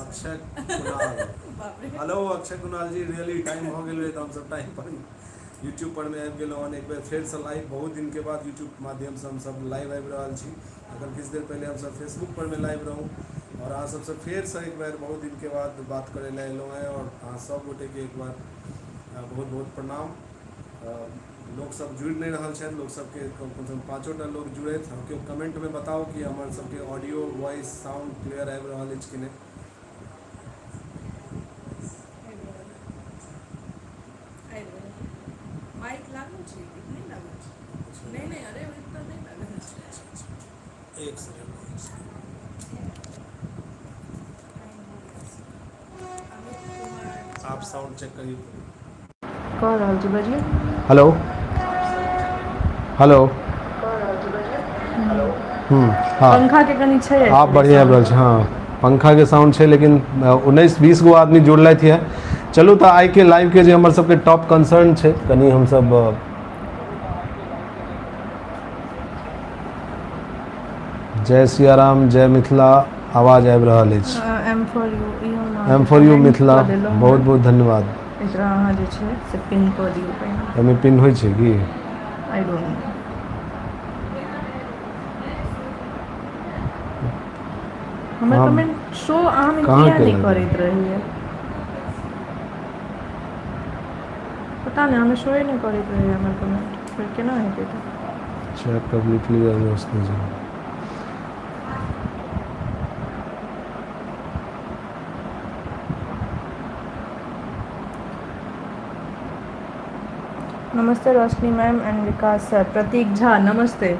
अक्षय कुणाल। बाप रे। हेलो अक्षय कुणाल जी, really time भऽ गेल रहै तऽ हमसभ टाइम पर यूट्यूब पर मे आबि गेलहुँ हन एक बेर फेरसँ लाइव। बहुत दिनके बाद यूट्यूब माध्यमसँ हमसभ लाइव आबि रहल छी। अखन किछु देर पहिले हमसभ फेसबुक पर मे लाइव रहौँ आओर अहाँ सभसँ फेरसँ एक बेर बहुत दिनके बाद बात करय लए एलहुँ हेँ आओर अहाँ सभ गोटेके एक बार बहुत बहुत प्रणाम। लोकसभ जुड़ि नहि रहल छथि, लोकसभके कमसँ कम पाँचोटा लोक जुड़थि। केओ कमेन्टमे बताउ कि हमर सभके ऑडियो वॉइस साउंड क्लियर आबि रहल अछि कि नहि। आबि रहल आबि रहल माइक लागल छै कि नहि लागल छै? अच्छा नहि नहि अरे ओतऽ नहि लागल अच्छा छै। अच्छा अच्छा, एक सेकेण्ड एक सेकेण्ड। टाइम हो गया। अमित कुमार आप झा। साउंड चेक करियौ। कऽ रहल छी, बजियौ। हेलो। हेलो। हूँ हँ। पंखा के कनि छै आब एक्चुअली बढ़िआँ आबि साउंड। रहल छै। हँ, पंखाके साउंड छै, लेकिन 19-20 गो आदमी जुड़लथि यऽ। चलू तऽ आइके लाइवके जे हमर सबके टॉप कंसर्न छै, कनि हमसब जय सियाराम, जय मिथिला। आवाज आबि रहल अछि। एम फॉर यू, ई हम अहाँके M for you comment Mithila, कऽ देलहुँ बहुत हेँ। बहुत धन्यवाद। एकरा अहाँ जे छै से पिन कऽ दियौ पहिने। एहिमे पिन होइ छै की? I don't know. हमर अहाँ कमेंट शो अहाँमे कहाँ किया नहि केलक? करैत रहैया? पता नहि, हमे शोए नहि करैत रहैया हमर कमेंट, फेर केना हेतै तऽ? Chat publicly. Namaste Roshni ma'am and Vikas sir, Pratik Jha नमस्ते।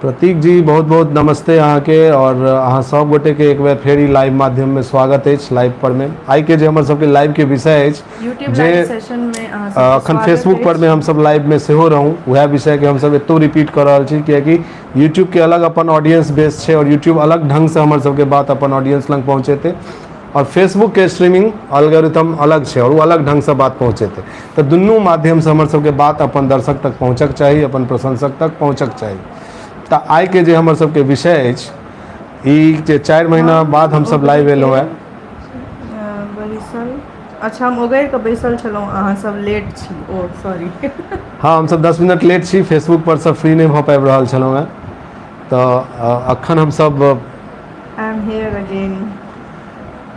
प्रतीक जी, बहुत बहुत नमस्ते अहाँके आओर अहाँ सब गोटेके एक बेर फेर ई लाइव माध्यममे स्वागत अछि। लाइव पर मे आइके जे हमर सबके लाइवके विषय अछि यूट्यूब जे लाइव सेशन मे अहाँ सबके अखन स्वागत फेसबुक पर अछि। मे हमसब लाइव मे सेहो रहूँ, उएह विषयके हमसब एतौ रिपीट कऽ रहल छी, कियाकि यूट्यूबके अलग अपन ऑडियंस बेस छै आओर यूट्यूब अलग ढङ्गसँ हमर सबके बात अपन ऑडियंस लग पहुँचेतै, आओर फेसबुकके स्ट्रीमिंग अलगोरिथम अलग छै आओर ओ अलग ढङ्गसँ बात पहुँचेतै। तऽ दुनू माध्यमसँ हमर सबके बात अपन दर्शक तक पहुँचक चाही, अपन प्रशंसक तक पहुँचक चाही। तऽ आइके जे हमर सबके विषय अछि, ई जे 4 महीना हम बाद हमसब लाइव ओगरिके एलहुँ हेँ। बैसल, अच्छा, हम ओगरि कऽ बैसल छलहुँ, अहाँसभ लेट छी। ओ सॉरी। हँ, हमसब 10 मिनट लेट छी। फेसबुक पर सँ फ्री नहि भऽ पाबि रहल छलहुँ हेँ, तऽ अखन हमसब I am here again.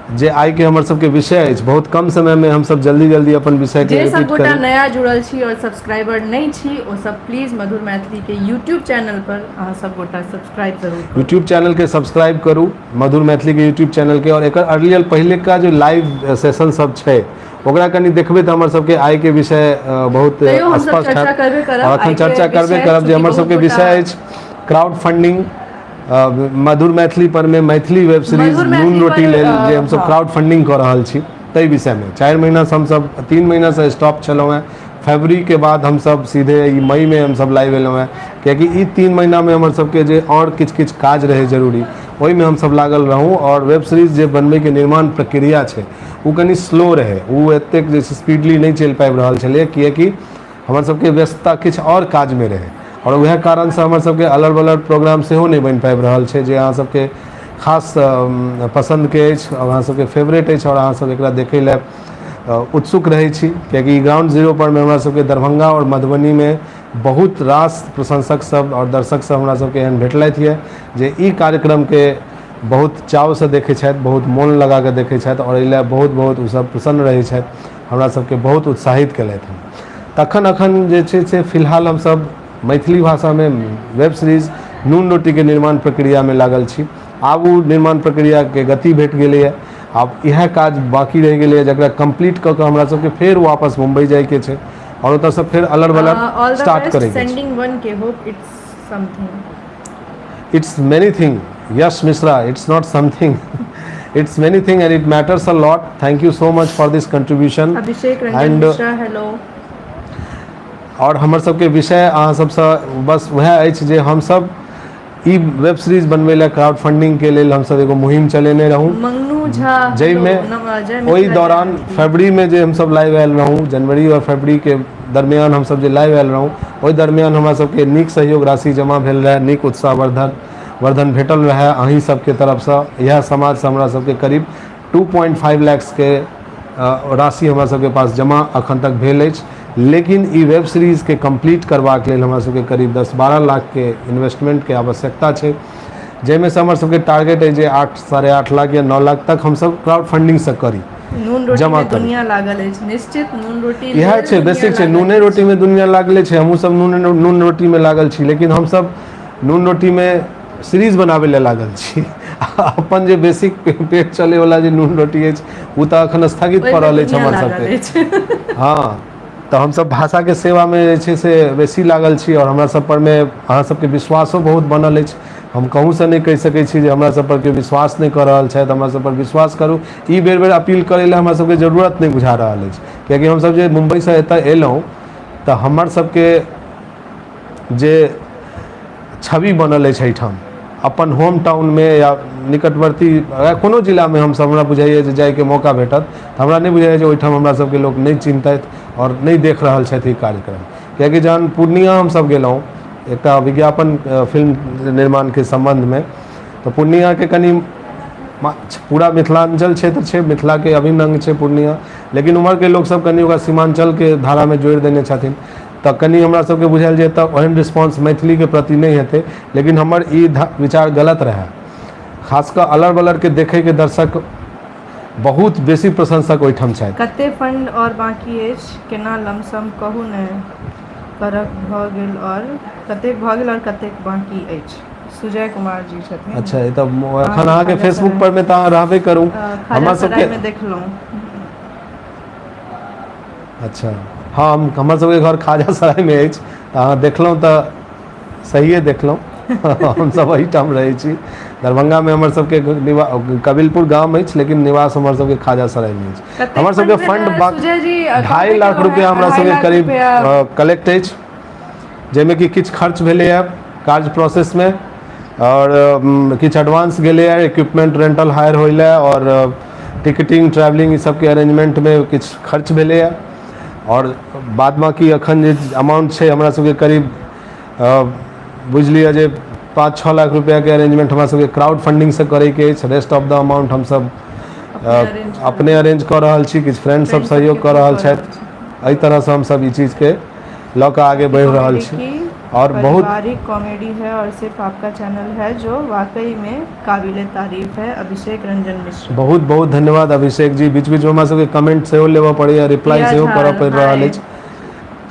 जे आइके हमर सबके विषय अछि, बहुत कम समयमे हमसब जल्दी जल्दी अपन विषयके जे सब रिपीट गोटा करी। नया जुड़ल छी और सब्सक्राइबर नहि छी, ओ सब प्लीज मधुर मैथिली के यूट्यूब चैनल पर अहाँ सब गोटा सब्सक्राइब जरूर करू। यूट्यूब चैनलके सब्सक्राइब करू, मधुर मैथिलीके यूट्यूब चैनलके, आओर एकर अर्लियर पहिलुका जे लाइव सेशन सब छै ओकरा कनि देखबै तऽ हमर सबके आइके विषय बहुत तैयो हमसब स्पष्ट चर्चा हैत। करबे करब आओर अखन आइके चर्चा करबे विषय, करब जे चूँकि हमर बहुत सबके गोटा विषय अछि क्राउड फंडिंग, मधुर मैथिली पर मे मैथिली वेब सीरीज मधुर नून मैथिली रोटी पर लेल जे हमसब हँ क्राउड फंडिंग कऽ रहल छी ताहि विषयमे। 4 महीनासँ हमसब, 3 महीनासँ स्टॉप छलहुँ हेँ। फरवरीके बाद हमसब सीधे ई मईमे हमसब लाइव एलहुँ हेँ, कियाकि ई 3 महीनामे हमर सबके जे आओर किछु किछु काज रहै जरूरी, ओहिमे हमसब लागल रहूँ। आओर वेब सीरीज जे बनबैके निर्माण प्रक्रिया छै ओ कनि स्लो रहै, ओ एतेक जे स्पीडली नहि चलि पाबि रहल छलै, कियाकि हमर सबके व्यस्तता किछु आओर काजमे रहै, आओर वएह कारणसँ हमर सबके अलर बलर प्रोग्राम सेहो नहि बनि पाबि रहल छै जे अहाँ सबके खास पसन्दके अछि, अहाँ सबके फेवरेट अछि आओर अहाँ सब एकरा देखै लए उत्सुक रहै छी। कियाकि ग्राउंड जीरो परमे हमरा सबके दरभंगा आओर मधुबनीमे बहुत रास प्रशंसक सब आओर दर्शक सब हमरा सबके एहन भेटलथि यऽ जे ई कार्यक्रमके बहुत चावसँ देखै छथि, बहुत मोन लगाकऽ देखै छथि, आओर एहि लए बहुत बहुत ओसब प्रसन्न रहै छथि, हमरा सबके बहुत उत्साहित केलथि हँ। तखन अखन जे छै से फिलहाल हमसब मैथिली भाषामे वेब सीरीज नून रोटीके निर्माण प्रक्रियामे लागल छी। आब ओ निर्माण प्रक्रियाके गति भेट गेलैए, आब इएह काज बाँकी रहि गेलैए जकरा कम्प्लीट कऽ कऽ हमरा सबके फेर वापस मुम्बई जाइके छै आओर ओतऽसँ फेर अलर बलर ऑल द स्टार्ट बेस्ट करैके छै। सेंडिंग वन के, hope it's something. It's many thing Yash Mishra, it's not something, it's many thing and it matters a lot. Thank you so much for this contribution. Abhishek Ranjan and Mishra hello. आओर हमर सबके विषय अहाँ सबसँ बस वएह अछि जे हमसब ई वेब सीरीज बनबै लए क्राउड फंडिंग के लेल हमसब एगो मुहिम चलेने रहूँ, मंगनू झा हेलो। जाहिमे जय ओहि मिथिला जय दौरान मैथिली। फरवरीमे जे हमसब लाइव आयल रहूँ, जनवरी आओर फरवरीके दरमियान हमसब जे लाइव आयल रहूँ, ओहि दरमियान हमरा सबके नीक सहयोग राशि जमा भेल रहै, नीक उत्साहवर्धक वर्धन भेटल रहए अहीं सबके तरफसँ। इएह समाजसँ हमरा सबके करीब 2.5 लैक्सके राशि हमरा सबके पास जमा अखन तक भेल अछि, लेकिन ई वेब सीरीजके कम्प्लीट करबाक लेल हमरा सबके करीब 10-12 लाखके इन्वेस्टमेंटके आवश्यकता छै, जाहिमे से हमर सबके टारगेट अछि जे 8 8.5 लाख या 9 लाख तक हमसब क्राउड फंडिंगसँ करी, नून रोटी जमा मे करी। दुनिया लागल अछि। निश्चित नून रोटी इएह लेल छै, दुनिया बेसिक छै। लागल नूने अछि। रोटीमे दुनिया लागले छै, हमहूँ सब नून रोटीमे लागल छी, लेकिन हमसब नून रोटीमे सीरीज बनाबै लए लागल छी। अपन जे बेसिक पेट चलैवला जे नून रोटी अछि ओ तऽ एखन स्थगित ओहिमे पड़ल अछि दुनिया हमर लागल सबके। अछि। हँ, तऽ हमसब भाषाके सेवामे जे छै से बेसी लागल छी आओर हमरा सब परमे अहाँ सबके विश्वासो बहुत बनल अछि। हम कहूँसँ नहि कहि सकै छी जे हमरा सब पर केओ विश्वास नहि कऽ रहल छथि। हमरा सब पर विश्वास करू, ई बेर बेर अपील करै लए हमरा सबके जरूरत नहि बुझा रहल अछि, कियाकि हमसब जे मुम्बईसँ एतऽ एलहुँ तऽ हमर सबके जे छवि बनल अछि एहिठाम अपन होम टाउनमे या निकटवर्ती कोनो जिलामे हमसब, हमरा बुझाइए जे जाइके मौका भेटत तऽ हमरा नहि बुझाइए जे ओहिठाम हमरा सबके लोक नहि चिन्हतथि आओर नहि देख रहल छथि ई कार्यक्रम। कियाकि जहन पूर्णिया हमसब गेलहुँ एकटा विज्ञापन फिल्म निर्माणके सम्बन्धमे, तऽ पूर्णियाके कनि पूरा मिथिलाञ्चल क्षेत्र छै, मिथिलाके अभिन्न अङ्ग छै पूर्णिया, लेकिन उम्हरके लोकसब कनि ओकरा सीमाञ्चलके धारामे जोड़ि देने छथिन, तऽ कनि हमरा सबके बुझायल जे एतऽ ओहन रिस्पॉन्स मैथिलीके प्रति नहि हेतै, लेकिन हमर ई विचार गलत रहए। खास कऽ अलर बलरके देखैके दर्शक बहुत बेसी प्रशंसक ओहिठाम छथि। कते फंड और बाकी अछि, केना लमसम कहू ने, करक भऽ गेल और कतेक भऽ गेल और कतेक बाकी अछि। सुजय कुमार जी छथिन। अच्छा, ई तऽ एखन अहाँके फेसबुक पर मे तऽ अहाँ रहबे करू। हमरा सबके देखलहुँ। अच्छा, हँ, हमर सबके घर खाजा सरायमे अछि, तऽ अहाँ देखलहुँ तऽ सहिए देखलहुँ। हमसब एहिठाम रहै छी दरभंगामे, हमर सबके कबिलपुर गाम अछि, लेकिन निवास हमर सबके खाजा सरायमे अछि। हमर सबके फंड 2.5 लाख रुपया हमरा सबके करीब कलेक्ट अछि, जाहिमे कि किछु खर्च भेलैए कार्य प्रोसेसमे आओर किछु एडवांस गेलैए इक्विपमेंट रेंटल हायर होइ लए, आओर टिकटिंग ट्रैवलिंग ई सबके अरेंजमेंटमे किछु खर्च भेलैए, आओर बाद बाकी एखन जे अमाउंट छै हमरा सबके करीब बुझि लिअ जे 5-6 लाख रुपैआके अरेंजमेंट हमरा सबके क्राउड फंडिंगसँ करैके अछि। रेस्ट ऑफ the amount हमसब अपने अरेंज कऽ रहल छी, किछु फ्रेंड सब सहयोग कऽ रहल छथि। एहि तरहसँ हमसब ई चीजके लऽ कऽ आगे बढ़ि रहल छी और बहुत पारिवारिक कॉमेडी है और सिर्फ आपका चैनल है जो वाकई में काबिले तारीफ है। अभिषेक रंजन मिश्र, बहुत बहुत धन्यवाद अभिषेक जी। बीच बीचमे हमरा सबके कमेंट सेहो लेबऽ पड़ैए, रिप्लाई प्रिया सेहो झा, करऽ पड़ि रहल हाय। अछि।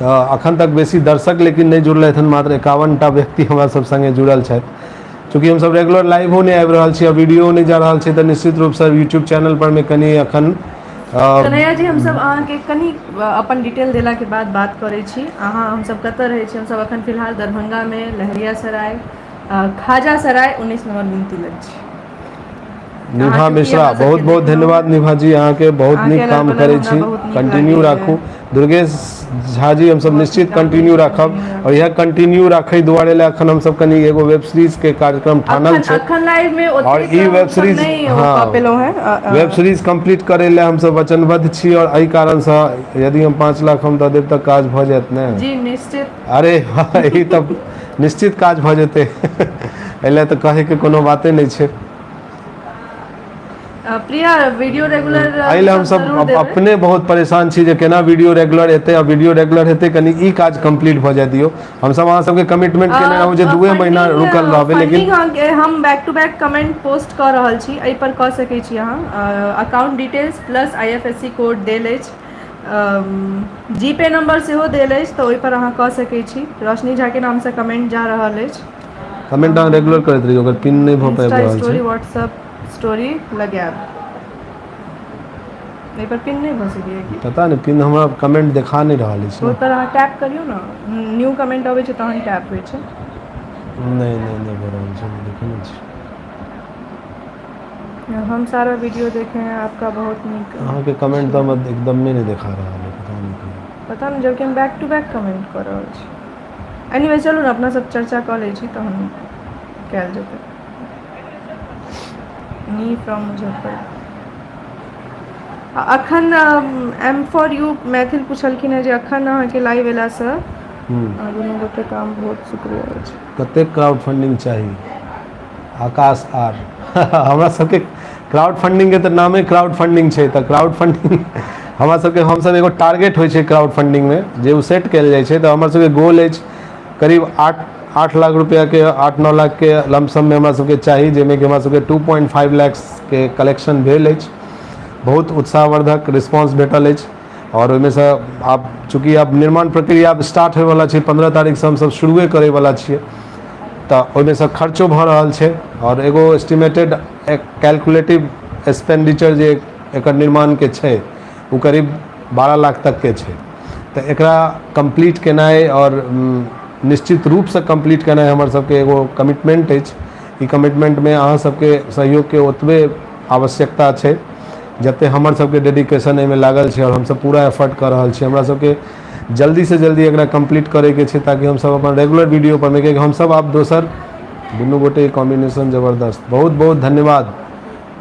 तऽ अखन तक बेसी दर्शक लेकिन नहि जुड़लथि हन, मात्र 51 टा व्यक्ति हमरा सब संगे जुड़ल छथि। चूँकि हमसब रेगुलर लाइवो नहि आबि रहल छी आ वीडियो नहि जा रहल छै, तऽ निश्चित रूपसँ यूट्यूब चैनल पर मे कनि अखन कन्हैया जी, हमसब अहाँके कनि अपन डिटेल देलाके बाद बात करै छी। अहाँ, हमसब कतऽ रहै छी? हमसब अखन फिलहाल दरभंगामे लहेरियासराय, खाजा सराय, 19 नम्बर गुमती लग छी। निभा अहाँ चूँकि मिश्रा, हमरा सबके बहुत बहुत देखलहुँ धन्यवाद निभा जी, अहाँके बहुत अहाँके नीक अलर काम बलर करै हमरा छी, बहुत नीक कंटिन्यू लागैए। राखू। दुर्गेश झा जी, हमसब बहुत निश्चित नीक काम करै कंटिन्यू छी, राखब कंटिन्यू आओर राखू। इएह कंटिन्यू राखै दुआरे लए अखन हमसब कनि एगो वेब सीरीज के कार्यक्रम ठानल अखन छै। अखन लाइव मे आओर ओतेक ई वेब हमसब सीरीज नहि ओ हँ कऽ पेलहुँ हेँ। वेब सीरीज कंप्लीट करै लए हमसब वचनबद्ध छी आओर एहि कारणसँ यदि हम 5 लाख हम दऽ देब तऽ काज भऽ जायत ने? जी निश्चित। अरे ई तऽ निश्चित काज भऽ जेतै, एहि लए तऽ कहैके कोनो बाते नहि छै। प्रिया, वीडियो रेगुलर एहि लए हमसब जरूर हमसब देबै। अपने बहुत परेशान छी जे केना वीडियो रेगुलर एतै आ वीडियो रेगुलर हेतै, कनि ई काज कम्प्लीट भऽ जाय दियौ। हमसब अहाँ सबके कमिटमेंट केने रहौं जे 2 महीना रुकल रहबै, लेकिन फंडिंग हम back to back comment post कऽ रहल छी, एहि पर कऽ सकै छी अहाँ। Account details plus IFSC code देल अछि, जीपे नंबर सेहो देल अछि, तऽ ओहि पर अहाँ कऽ सकै छी। रोशनी झा के नामसँ कमेंट जा रहल अछि। कमेंट अहाँ रेगुलर करैत रहियौ, ओकर पिन नहि भऽ पाबि इंस्टा रहल छै। स्टोरी, व्हाट्सअप स्टोरी लगायब, एहि पर पिन नहि भऽ सकैए की? पता नहि, पिन हमरा कमेंट देखा नहि रहल अछि ने। ओहि पर अहाँ टैप करियौ ने, न्यू कमेंट अबै छै तहन टैप होइ छै। नहि नहि नहि भऽ रहल छै, देखै नहि छी। हम सारा वीडियो देखे हैं आपका, बहुत नीक। अहाँके कमेंट तऽ हमरा एकदमे नहि देखा रहल है, पता नहि किया। पता नहि, जबकि हम बैक टू बैक कमेंट कऽ रहल छी। एनीवे, चलू ने, अपना सब चर्चा कऽ लै छी तहन कयल जेतै। Me from Muzaffarpur. आ अखन एम फॉर यू मैथिल पुछलखिन हेँ जे अखन अहाँके लाइव एलासँ दुनू गोटे काम बहुत शुक्रिया अछि। कतेक क्राउड फंडिंग चाही? आकाश आर हमरा सबके क्राउड फंडिंगके तऽ नामे क्राउड फंडिंग छै, तऽ क्राउड फंडिंग हमरा सबके, हमसब एगो टारगेट होइ छै क्राउड फंडिंगमे जे ओ सेट कयल जाइ छै। तऽ हमर सबके गोल अछि करीब 8 लाख रुपैआके, 8-9 लाखके लमसममे हमरा सबके चाही, जाहिमे कि हमरा सबके 2.5 लैक्सके कलेक्शन भेल अछि। बहुत उत्साहवर्धक रिस्पॉन्स भेटल अछि आओर ओहिमेसँ आब चूँकि आब निर्माण प्रक्रिया आब स्टार्ट होइवला छै, 15 तारीखसँ हमसब शुरुए करैवला छियै, तऽ ओहिमेसँ खर्चो भऽ रहल छै। आओर एगो एस्टिमेटेड कैलकुलेटिव एक्सपेंडिचर जे एकर निर्माणके छै, ओ करीब 12 लाख तकके छै। तऽ एकरा कम्प्लीट केनाइ आओर निश्चित रूपसँ कम्प्लीट केनाइ हमर सबके एगो कमिटमेंट अछि। ई कमिटमेंटमे अहाँ सबके सहयोगके ओतबे आवश्यकता छै जते हमर सबके डेडिकेशन एहिमे लागल छै आओर हमसब पूरा एफर्ट कऽ रहल छी। हमरा सबके जल्दीसँ जल्दी एकरा कम्प्लीट करैके छै, ताकि हमसब अपन रेगुलर वीडियो पर, कियाकि हमसब आब दोसर दुनू गोटे कॉम्बिनेशन जबरदस्त। बहुत बहुत धन्यवाद।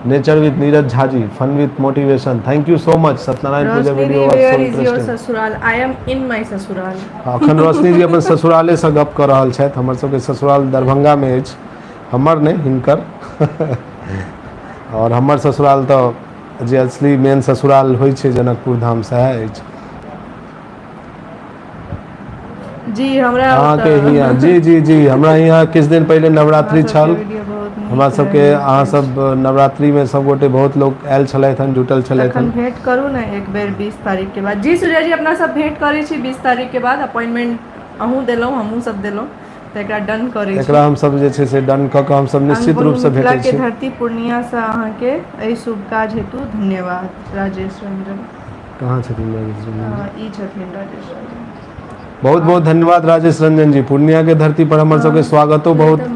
Nature with Neeraj Jha ji, fun with motivation, thank you so much. Satyanarayan Puja Roshni video the, was where so is your interesting. ससुराल? I am in my ससुराल। अखन रोशनी जी अपन ससुरालेसँ गप कऽ रहल छथि। हमर सबके ससुराल दरभंगामे अछि। हमर नहि, हिनकर। आओर हमर ससुराल तऽ जे असली मेन ससुराल होइ छै, जनकपुर धाम, सएह अछि। जी, हमरा अहाँके ओतऽ हियाँ जी जी जी हमरा यहाँ किछु दिन पहिले अहाँ नवरात्रि सबके छल। वीडियो बहुत हमरा नीक सबके रहैत अहाँ अछि। सब नवरात्रिमे सबगोटे बहुत लोक आयल छलथि हन, जुटल छलथि तखन हन। भेंट करू ने एक बेर 20 तारीख के बाद। जी सूर्या जी, अपना सब भेंट करै छी 20 तारीख के बाद। अपॉइंटमेंट अहूँ देलहुँ, हमहूँ सब देलहुँ, तऽ एकरा डन करै छी। एकरा हमसब जे छै से डन कऽ कऽ हमसब निश्चित अंग रूपसँ मिथिला भेटै के छी। धरती पूर्णिया से अहाँके एहि शुभ काज हेतु धन्यवाद, राजेश रंजन। कहाँ छथिन राजेश रंजन जी? ई छथिन राजेश रंजन। बहुत बहुत धन्यवाद राजेश रंजन जी। पूर्णिया के धरती पर हमर सबके स्वागतो बहुत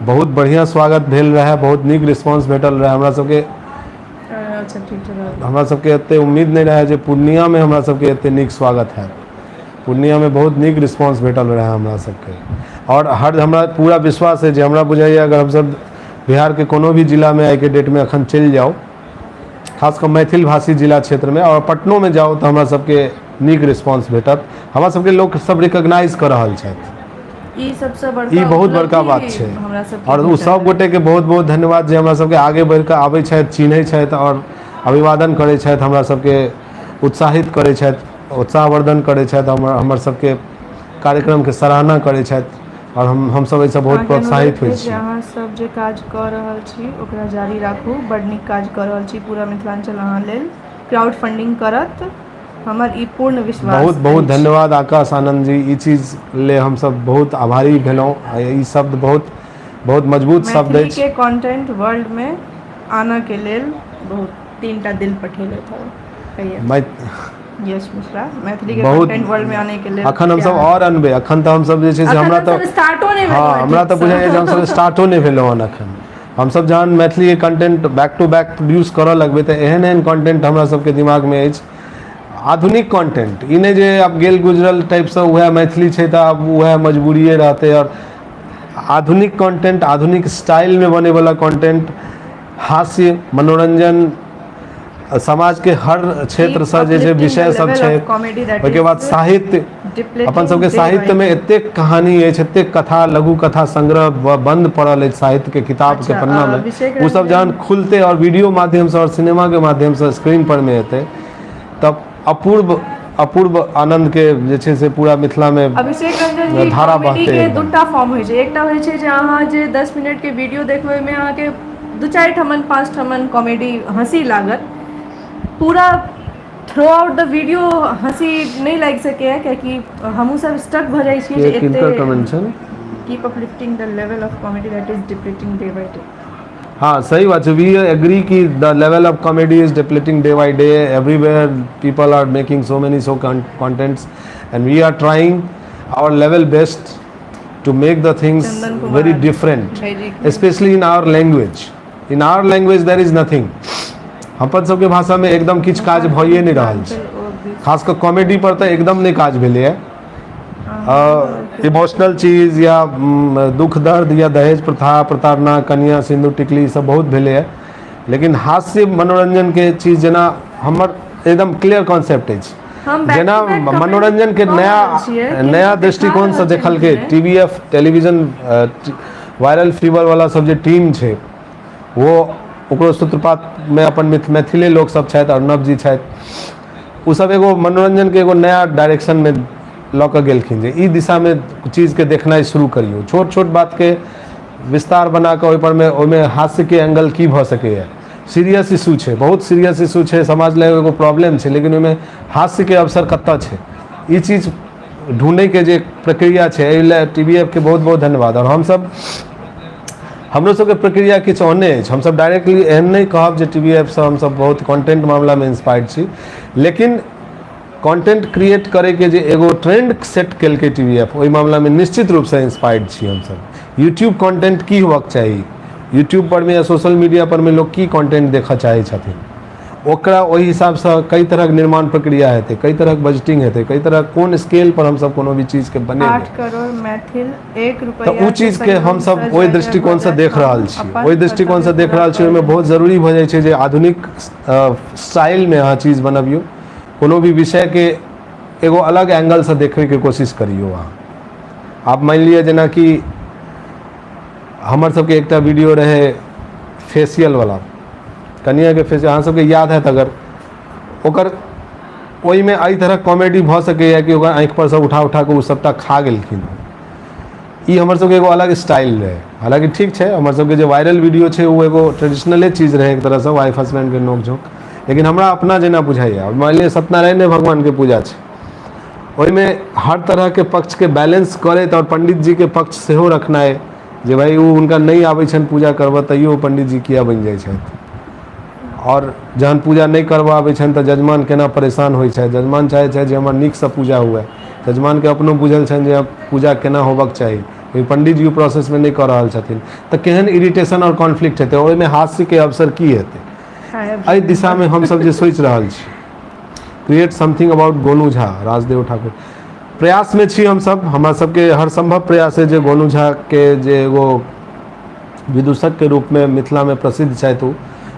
बहुत बढ़िआँ स्वागत भेल रहै। बहुत नीक रिस्पॉन्स भेटल रहै हमरा सबके। अच्छा, ठीक छै। हमरा सबके एते उम्मीद नहि रहै जे पूर्णियामे हमरा सबके एते नीक स्वागत हैत। पूर्णियामे बहुत नीक रिस्पॉन्स भेटल रहै हमरा सबके। आओर हर हमरा पूरा विश्वास है जे हमरा बुझाइए, अगर हमसब बिहारके कोनो भी जिलामे आइके डेटमे अखन चलि जाउ, खास कऽ मैथिल भाषी जिला क्षेत्रमे आओर पटनोमे जाउ, तऽ हमरा सबके नीक रिस्पॉन्स भेटत। हमरा सबके लोक सब रिकॉग्नाइज कऽ रहल छथि। ई सबसँ बड़का ई बहुत बड़का उपलब्धि बात छै। हमरा सबके आओर ओ भेटल। सब गोटेके बहुत बहुत धन्यवाद जे हमरा सबके आगे बढ़ि कऽ आबै छथि, चिन्है छथि आओर अभिवादन करै छथि, हमरा सबके उत्साहित करै छथि, उत्साहवर्धन करै छथि, हमर हमर सबके कार्यक्रमके सराहना करै छथि आओर हम हमसब एहिसँ बहुत अहाँके प्रोत्साहित अनुरोध होइ अछि जे छी। अहाँ सब जे काज कऽ रहल छी, ओकरा जारी राखू। बड नीक काज कऽ रहल छी। पूरा मिथिलाञ्चल अहाँ लेल क्राउड फंडिंग करत, हमर ई पूर्ण विश्वास बहुत बहुत अछि। धन्यवाद आकाश आनन्द जी। ई चीज ले हमसब बहुत आभारी भेलहुँ आ ई शब्द बहुत बहुत मजबूत शब्द मैथिली अछि। के कंटेंट वर्ल्ड में आनऽ के लेल बहुत तीन टा दिल पठेलथि हँ कहिया मै यश मिश्रा, मैथिली के बहुत कंटेंट वर्ल्ड में आने के लेल। अखन हमसब आओर अनबै। अखन तऽ हमसब जे छै से अखन हमरा हमसब तऽ स्टार्टो नहि हँ भेलहुँ हँ हमरा तऽ ठीकसँ। बुझाइए जे हमसब स्टार्टो नहि भेलहुँ हन अखन। हमसब जहन मैथिलीके content back to back produce करऽ लगबै, तऽ एहन एहन कंटेंट हमरा सबके दिमागमे अछि, आधुनिक कंटेंट। ई नहि जे आब गेल गुजरल टाइपसँ उएह मैथिली छै तऽ आब उएह मजबूरिए रहतै। आओर आधुनिक कंटेंट, आधुनिक स्टाइलमे बनैवला कंटेंट, हास्य, मनोरंजन, समाजके हर क्षेत्रसँ जे छै विषय सब छै। ओहिके बाद साहित्य, अपन सबके साहित्यमे एतेक कहानी अछि, एतेक कथा, लघु कथा संग्रह बन्द पड़ल अछि साहित्यके किताबके पन्नामे। ओ सब जहन खुलतै आओर वीडियो माध्यमसँ आओर सिनेमाके माध्यमसँ स्क्रीन पर मे एतै, तब अपूर्व अपूर्व आनन्दके जे छै से पूरा मिथिलामे अभिषेक रंजन जी, धारा कॉमेडी बहतै के एकदम। दूटा फॉर्म होइ छै। एकटा होइ छै जे अहाँ जे 10 मिनट के वीडियो देखबै, ओहिमे अहाँके दू चारि ठमन, पाँच ठमन कॉमेडी हँसी लागत। पूरा थ्रू आउट द वीडियो हँसी नहि लागि सकैए, कियाकि हमहूँ सब स्टक भऽ जाइ छियै जे के किनकर एते कमेंट छनि? Keep uplifting the level of comedy that is depleting day by day. हाँ, सही बात है। We agree कि the level of comedy is depleting day by day. Everywhere people are making so many so contents and we are trying our level best to make the things Chandan Kumar very different, भाईजी। especially in our language. In our language there is nothing. अपन सबके भाषामे एकदम किछु काज भइए नहि रहल छै। खास कऽ कॉमेडी पर तऽ एकदम नहि काज भेलैए। इमोशनल चीज या दुख दर्द या दहेज प्रथा, प्रताड़ना, कनिया सिन्दूर टिकली, ई सब बहुत भेलैए, लेकिन हास्य मनोरंजनके चीज जेना हमर एकदम क्लियर कॉन्सेप्ट अछि, हम back जेना to back comment मनोरंजनके कऽ नया रहल छियै, नया किन्तु देखा दृष्टिकोणसँ रहल छै देखलकै इंटरनेट। टीवीएफ टेलीविजन, वायरल फीवरवला सब जे टीम छै ओ ओकरो सूत्रपातमे अपन मैथिले लोकसभ छथि, अर्णव जी छथि, ओसभ एगो मनोरञ्जनके एगो नया डायरेक्शनमे लऽ कऽ गेलखिन जे ई दिशामे चीजके देखनाइ शुरू करियौ। छोट छोट बातके विस्तार बना कऽ ओहिपर मे ओहिमे हास्यके एंगल की भऽ सकैए। सीरियस इशू छै, बहुत सीरियस इशू छै, समाज लए एगो प्रॉब्लम छै, लेकिन ओहिमे हास्यके अवसर कतऽ छै, ई चीज ढूँढैके जे प्रक्रिया छै, एहि लए टी वी एफ के बहुत बहुत धन्यवाद। आओर हमसभ हमरो सबके प्रक्रिया किछु ओहने अछि। हमसभ डायरेक्टली एहन नहि कहब जे टी वी एफ सँ हमसभ बहुत कॉन्टेंट मामलामे इंस्पायर्ड छी, लेकिन कॉन्टेंट क्रिएट करैके जे एगो ट्रेंड सेट केलकै टी वी एफ, ओहि मामलामे निश्चित रूपसँ इंस्पायर्ड छी हमसभ। यूट्यूब कॉन्टेंट की होबाक चाही, यूट्यूब पर मे या सोशल मीडिया पर मे लोक की कॉन्टेंट देखऽ चाहै छथिन, ओकरा ओहि हिसाबसँ कई तरहक निर्माण प्रक्रिया हेतै, कई तरहक बजटिंग हेतै, कई तरहक कोन स्केल पर हमसभ कोनो भी चीजके बनेबै। 8 करोड़ मैथिल एक तऽ रुपैआ ओ के चीजके हमसभ सहयोगसँ ओहि जय जय भऽ दृष्टिकोणसँ जायत, देख हम रहल छी, अपन ओहि दृष्टिकोणसँ कर्तव्य देख पूरा रहल छी। कऽ ओहिमे लेब। बहुत जरूरी भऽ जाइ छै जे आधुनिक स्टाइलमे अहाँ चीज बनबियौ, कोनो भी विषयके एगो अलग एंगलसँ देखैके कोशिश करियौ अहाँ। आब मानि लिअ जेनाकि हमर सबके एकटा वीडियो रहै फेसियलवला, कनियाके फेसियल, अहाँ सबके याद हैत अगर ओकर। ओहिमे एहि तरहक कॉमेडी भऽ सकैए कि ओकर आँखि परसँ उठा उठा कऽ ओ सभटा खा गेलखिन। ई हमर सबके एगो अलग स्टाइल रहै। हालाँकि ठीक छै, हमर सबके जे वायरल वीडियो छै ओ एगो ट्रेडिशनले चीज रहै एक तरहसँ, वाइफ हस्बैंडके नोक झोंक, लेकिन हमरा अपना जेना बुझाइए, मानि लिअ सत्यनारायणे भगवानके पूजा छै, ओहिमे हर तरहके पक्षके बैलेंस करैत आओर पंडित जीके पक्ष सेहो रखनाइ जे भाइ ओ हुनका नहि आबै छनि पूजा करबऽ, तैयो ओ पंडित जी किया बनि जाइ छथि, आओर जहन पूजा नहि करबऽ आबै छनि तऽ जजमान केना परेशान होइ छथि। जजमान चाहै छथि जे हमर नीकसँ पूजा हुए, जजमानके अपनो बुझल छनि जे पूजा केना होबक चाही, लेकिन पंडित जी ओ प्रोसेसमे नहि कऽ रहल छथिन, तऽ केहन इरिटेशन आओर कॉन्फ्लिक्ट हेतै, ओहिमे हास्यके अवसर की हेतै। एहि दिशामे हमसभ जे सोचि रहल छी, create something about Gonu Jha, Rajdev Thakur, प्रयासमे छी हमसभ। हमरा सबके हर सम्भव प्रयास है जे गोनू झाके जे एगो विदूषकके रूपमे मिथिलामे प्रसिद्ध छथि, ओ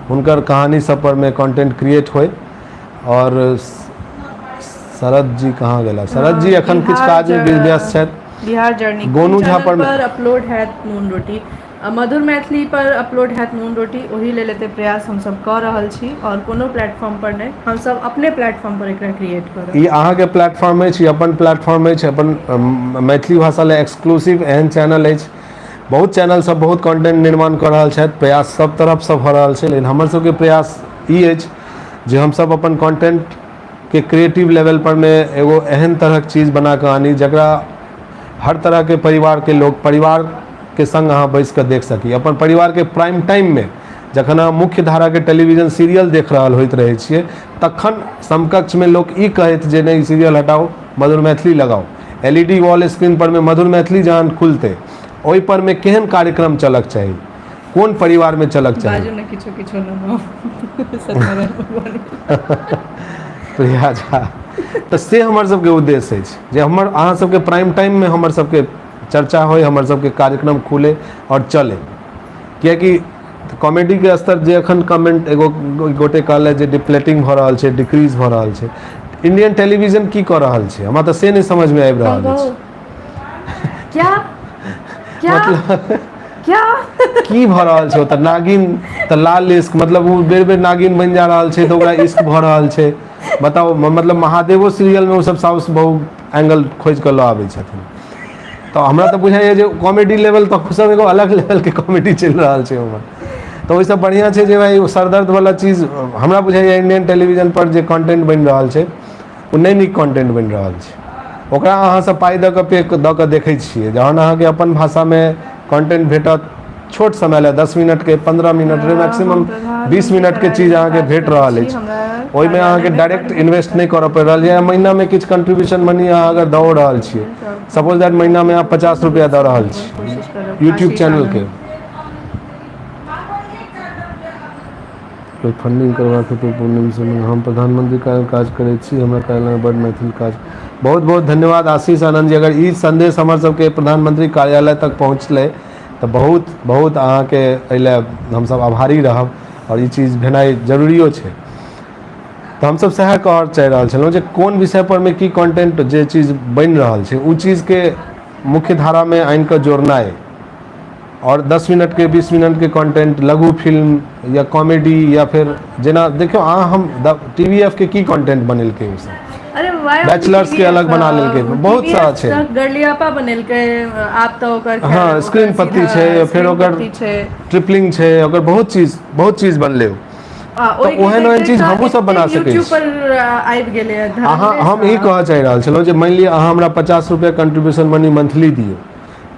हुनकर कहानी सब परमे कंटेंट क्रिएट होइ। आओर शरद जी कहाँ गेला? शरद जी एखन किछु काजमे व्यस्त छथि। बिहार जर्नी गोनू झा पर पर अपलोड हैत नून रोटी, मधुर मैथिली पर अपलोड हैत नून रोटी, ओहि लेल एते प्रयास हमसभ कऽ रहल छी। आओर कोनो प्लेटफॉर्म पर नहि, हमसभ अपने प्लेटफॉर्म पर एकरा क्रिएट करब। ई अहाँके प्लेटफॉर्म अछि, ई अपन प्लेटफॉर्म अछि, अपन मैथिली भाषा लए एक्सक्लूसिव एहन चैनल अछि। बहुत चैनल सब बहुत कंटेंट निर्माण कऽ रहल छथि, प्रयास सब तरफसँ भऽ रहल छै, लेकिन हमर सबके प्रयास ई अछि जे हमसब अपन कंटेंटके क्रिएटिव लेवल पर मे एगो एहन तरहक चीज बना कऽ आनी जकरा हर तरहके परिवारके लोक परिवारके सङ्ग अहाँ बैस कऽ देख सकी। अपन परिवारके प्राइम टाइममे जखन अहाँ मुख्य धाराके टेलीविजन सीरियल देख रहल होइत रहै छियै, तखन समकक्षमे लोक ई कहैत जे नहि, ई सीरियल हटाउ, मधुर मैथिली लगाउ। L E D wall screen पर मे मधुर मैथिली जहन खुलतै, ओहि पर मे केहन कार्यक्रम चलक चाही, कोन परिवारमे चलक चाही? बाजू ने किछो किछो न सत्यनारायण भगवान। प्रिया झा, तऽ से हमर सबके उद्देश्य अछि जे हमर अहाँ सबके प्राइम टाइममे हमर सबके चर्चा होइ, हमर सबके कार्यक्रम खुले आओर चले। कियाकि कॉमेडीके स्तर जे एखन कमेंट एगो गोटे कहलथि जे डिप्लेटिंग भऽ रहल छै, डिक्रीज भऽ रहल छै, इंडियन टेलीविजन की कऽ रहल छै, हमरा तऽ से नहि समझमे आबि रहल अछि। क्या क्या? मतलब क्या की भऽ रहल छै ओतऽ? नागिन तऽ लाल इश्क, मतलब ओ बेर बेर नागिन बनि जा रहल छै तऽ ओकरा इश्क भऽ रहल छै। बताउ, मतलब महादेवो सीरियलमे ओ सब साउस बहु एंगल खोजि कऽ लऽ आबै छथिन, तऽ हमरा तऽ बुझाइए जे कॉमेडी लेवल तऽ सब एगो अलग लेवलके कॉमेडी चलि रहल छै ओहिमे। तऽ ओहिसँ बढ़िआँ छै जे भाइ ओ सरदर्दवला चीज हमरा बुझाइए इंडियन टेलीविजन पर जे कंटेंट बनि रहल छै ओ नहि नीक कंटेंट बनि रहल छै। ओकरा अहाँ सब पाइ दऽ कऽ पे दऽ कऽ देखै छियै, जहन अहाँके अपन भाषामे कंटेंट भेटत छोट समय लए, 10 मिनटके, 15 मिनट, मैक्सिमम 20 मिनटके चीज अहाँके भेट रहल अछि, ओहिमे अहाँके डायरेक्ट इन्वेस्ट नहि करऽ पड़ि रहल यऽ। महीनामे किछु कंट्रीब्यूशन मनी अहाँ अगर दऽ रहल छियै, सपोज that महीनामे अहाँ 50 रुपैआ दऽ रहल छी यूट्यूब चैनलके कोइ फंडिंग करबाक हेतु पूर्णिम से। हम प्रधानमंत्री कार्य काज करै छी, हमरा कार्यालयमे बड्ड मैथिल काज। बहुत बहुत धन्यवाद आशीष आनंद जी। अगर ई संदेश हमर सबके प्रधानमंत्री कार्यालय तक पहुँचलै तऽ बहुत बहुत अहाँके एहि लए हमसब आभारी रहब आओर ई चीज भेनाइ जरूरियो छै। तऽ हमसब सएह कहऽ चाहि रहल छलहुँ जे कोन विषय परमे की कंटेंट जे चीज बनि रहल छै ओ चीजके मुख्य धारामे आनि कऽ जोड़नाइ। आओर 10 मिनटके, 20 मिनटके कंटेंट, लघु फिल्म या कॉमेडी या फेर जेना देखियौ अहाँ, हम टी वी एफ के की कंटेंट बनेलकै ओसभ। अरे वाह। Bachelors के अलग बना लेलकै, बहुत सारा छै। गर्लियापा बनेलकै आब तऽ ओकर हँ, स्क्रीन पत्ती छै, फेर छै। ट्रिपलिंग छै, ओकर बहुत चीज, बहुत चीज बनलै। तऽ ओहन ओहन चीज हमहूँ सब बना सकै छी। पर आबि गेलै। अहाँ, हम ई कहऽ चाहि रहल छलहुँ जे मानि लिअ अहाँ हमरा 50 रुपैआ कंट्रीब्यूशन मनी मंथली दियौ।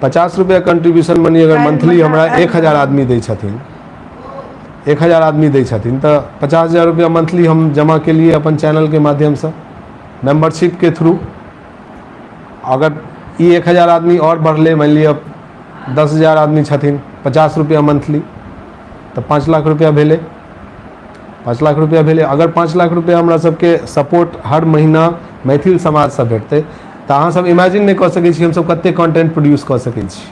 50 रुपैआ कंट्रीब्यूशन मनी अगर मंथली हमरा 1000 आदमी दै छथिन, 1000 आदमी दै छथिन, तऽ 50,000 रुपैआ मंथली हम जमा केलियै अपन चैनलके माध्यमसँ, मेम्बरशिपके थ्रू। अगर ई 1000 आदमी आओर बढ़लै, मानि लिअ 10,000 आदमी छथिन, 50 रुपैआ मंथली, तऽ 5 लाख रुपैआ भेलै। 5 लाख रुपैआ भेलै। अगर 5 लाख रुपैआ हमरा सबके सपोर्ट हर महीना मैथिल समाजसँ भेटतै, तऽ अहाँसब इमेजिन नहि कऽ सकै छी हमसब कतेक कॉन्टेंट प्रोड्यूस कऽ सकै छी,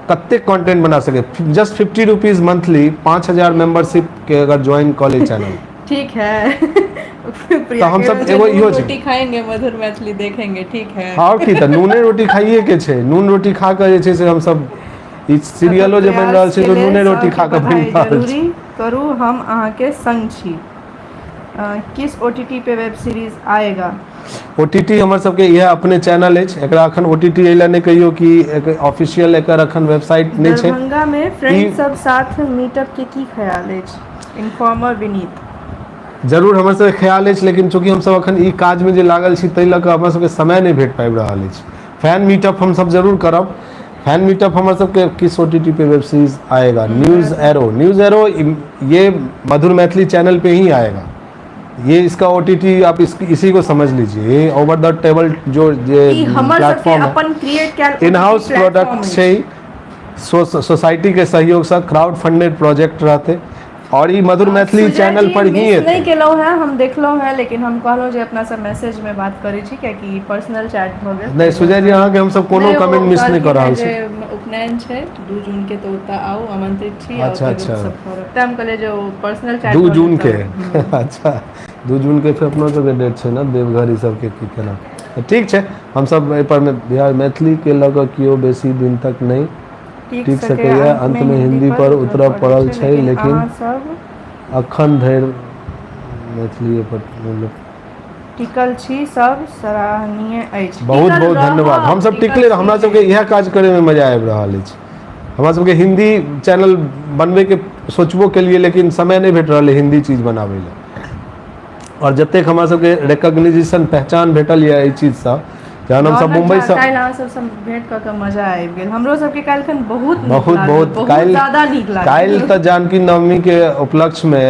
कतेक कॉन्टेंट बना सकै। जस्ट 50 रुपीज मंथली, 5000 मेंबरशिप के अगर ज्वाइन कऽ लै चैनल ठीक है। तऽ हमसब एगो इहो छै। रोटी खाएंगे, मधुर मैथिली देखेंगे, ठीक है। आओर की, तऽ नूने रोटी खाइए के छै। नून रोटी खा कऽ जे छै से हमसब ई सीरियलो जे बनि रहल छै, तऽ नूने रोटी खा कऽ बनि रहल छै। जरूरी करू, हम अहाँके संग छी। किस ओटीटी पे वेब सीरीज आएगा? ओटीटी हमर सबके इएह अपने चैनल अछि। एकरा अखन ओटीटी एहि लए नहि कहियौ कि ऑफिशियल एकर अखन वेबसाइट नहि छै। दरभंगा में फ्रेंड सब साथ मीटअप के की ख्याल अछि? इन्फॉर्मर विनीत। जरूर हमर सबके ख्याल अछि, लेकिन चूँकि हमसब अखन ई काजमे जे लागल छी, ताहि लऽ कऽ हमरा सबके समय नहि भेट पाबि रहल अछि। फैन मीटअप हमसब जरूर करब, फैन मीटअप हमर सबके। किस ओटीटी पे वेब सीरीज आएगा? न्यूज एरो, न्यूज एरो, ये मधुर मैथिली चैनल पे ही आएगा। ये इसका ओटीटी आप इसी को समझ लीजिए। ये ओवर the table जो जे ई हमर सबके प्लेटफॉर्म है, अपन क्रिएट कयल इन हाउस प्रोडक्ट छै। सोसाइटी के सहयोगसँ क्राउड फंडेड प्रोजेक्ट रहतै आओर ई मधुर मैथिली चैनल पर ही मिस नहि केलहुँ हेँ, हम देखलहुँ हेँ, लेकिन हम कहलहुँ जे अपना सब मैसेजमे बात करै छी, कियाकि पर्सनल चैट भऽ गेल। नहि सुजय जी, अहाँके हमसब कोनो कमेंट मिस नहि कऽ रहल छी। उपनयन छै 2 जून के, तऽ ओतऽ आउ, आमंत्रित छी। अच्छा, अच्छा। तैं हम कहलियै जे ओ पर्सनल चैट 2 जून के, अच्छा, 2 जून के फेर अपनो सबके डेट छै ने देवघर ई सबके, की केना। तऽ ठीक छै, हमसब एहिपर मे बिहार मैथिलीके लऽ कऽ केओ बेसी दिन तक नहि टिक सकैए, अन्तमे हिन्दी पर उतरऽ पड़ल छै, लेकिन अहाँ सब अखन धरि मैथिलीए पर मतलब टिकल छी, सब सराहनीय अछि। बहुत टिकल बहुत धन्यवाद। रहब, हमसब टिकल टिकले, हमरा छी। सबके इएह काज करैमे मजा आबि रहल अछि। हमरा सबके हिन्दी चैनल बनबैके सोचबो केलियै, लेकिन समय नहि भेट रहल है हिन्दी चीज बनाबै लए। आओर जतेक हमरा सबके रिकॉग्निशन, पहचान भेटल यऽ एहि चीजसँ, जहन हमसब रौनक झा, मुम्बईसँ काल्हि अहाँ सबसँ भेंट कऽ के मजा आबि गेल। हमरो सबके काल्हिखन बहुत नीक बहुत लागल। बहुत बहुत काल्हि ज्यादा नीक लागल। काल्हि तऽ जानकी नवमीके उपलक्ष्यमे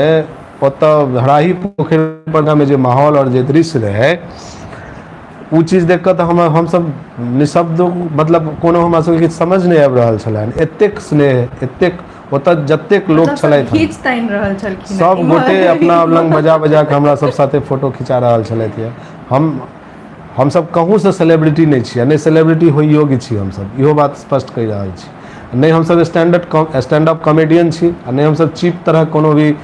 ओतऽ हराही पोखरि पर मे जे माहौल आओर जे दृश्य रहै, ओ चीज देख कऽ तऽ हमसब निशब्द, मतलब कोनो हमरा सबके किछु समझ नहि आबि रहल छलै। एतेक स्नेह, एतेक ओतऽ जतेक लोक मतलब सब छलथि हन, घीच तानि रहल छलखिन। सब गोटे अपना लग बजा बजा कऽ हमरा सब साथे फोटो खिंचा रहल छलथि। यऽ हमसब कहूँसँ सेलिब्रिटी नहि छी आ नहि सेलिब्रिटी होइ योग्य छी हमसब, इहो बात स्पष्ट कहि रहल छी। नहि हमसब स्टैंड अप कॉमेडियन छी आ नहि हमसब चीप तरह कोनो भी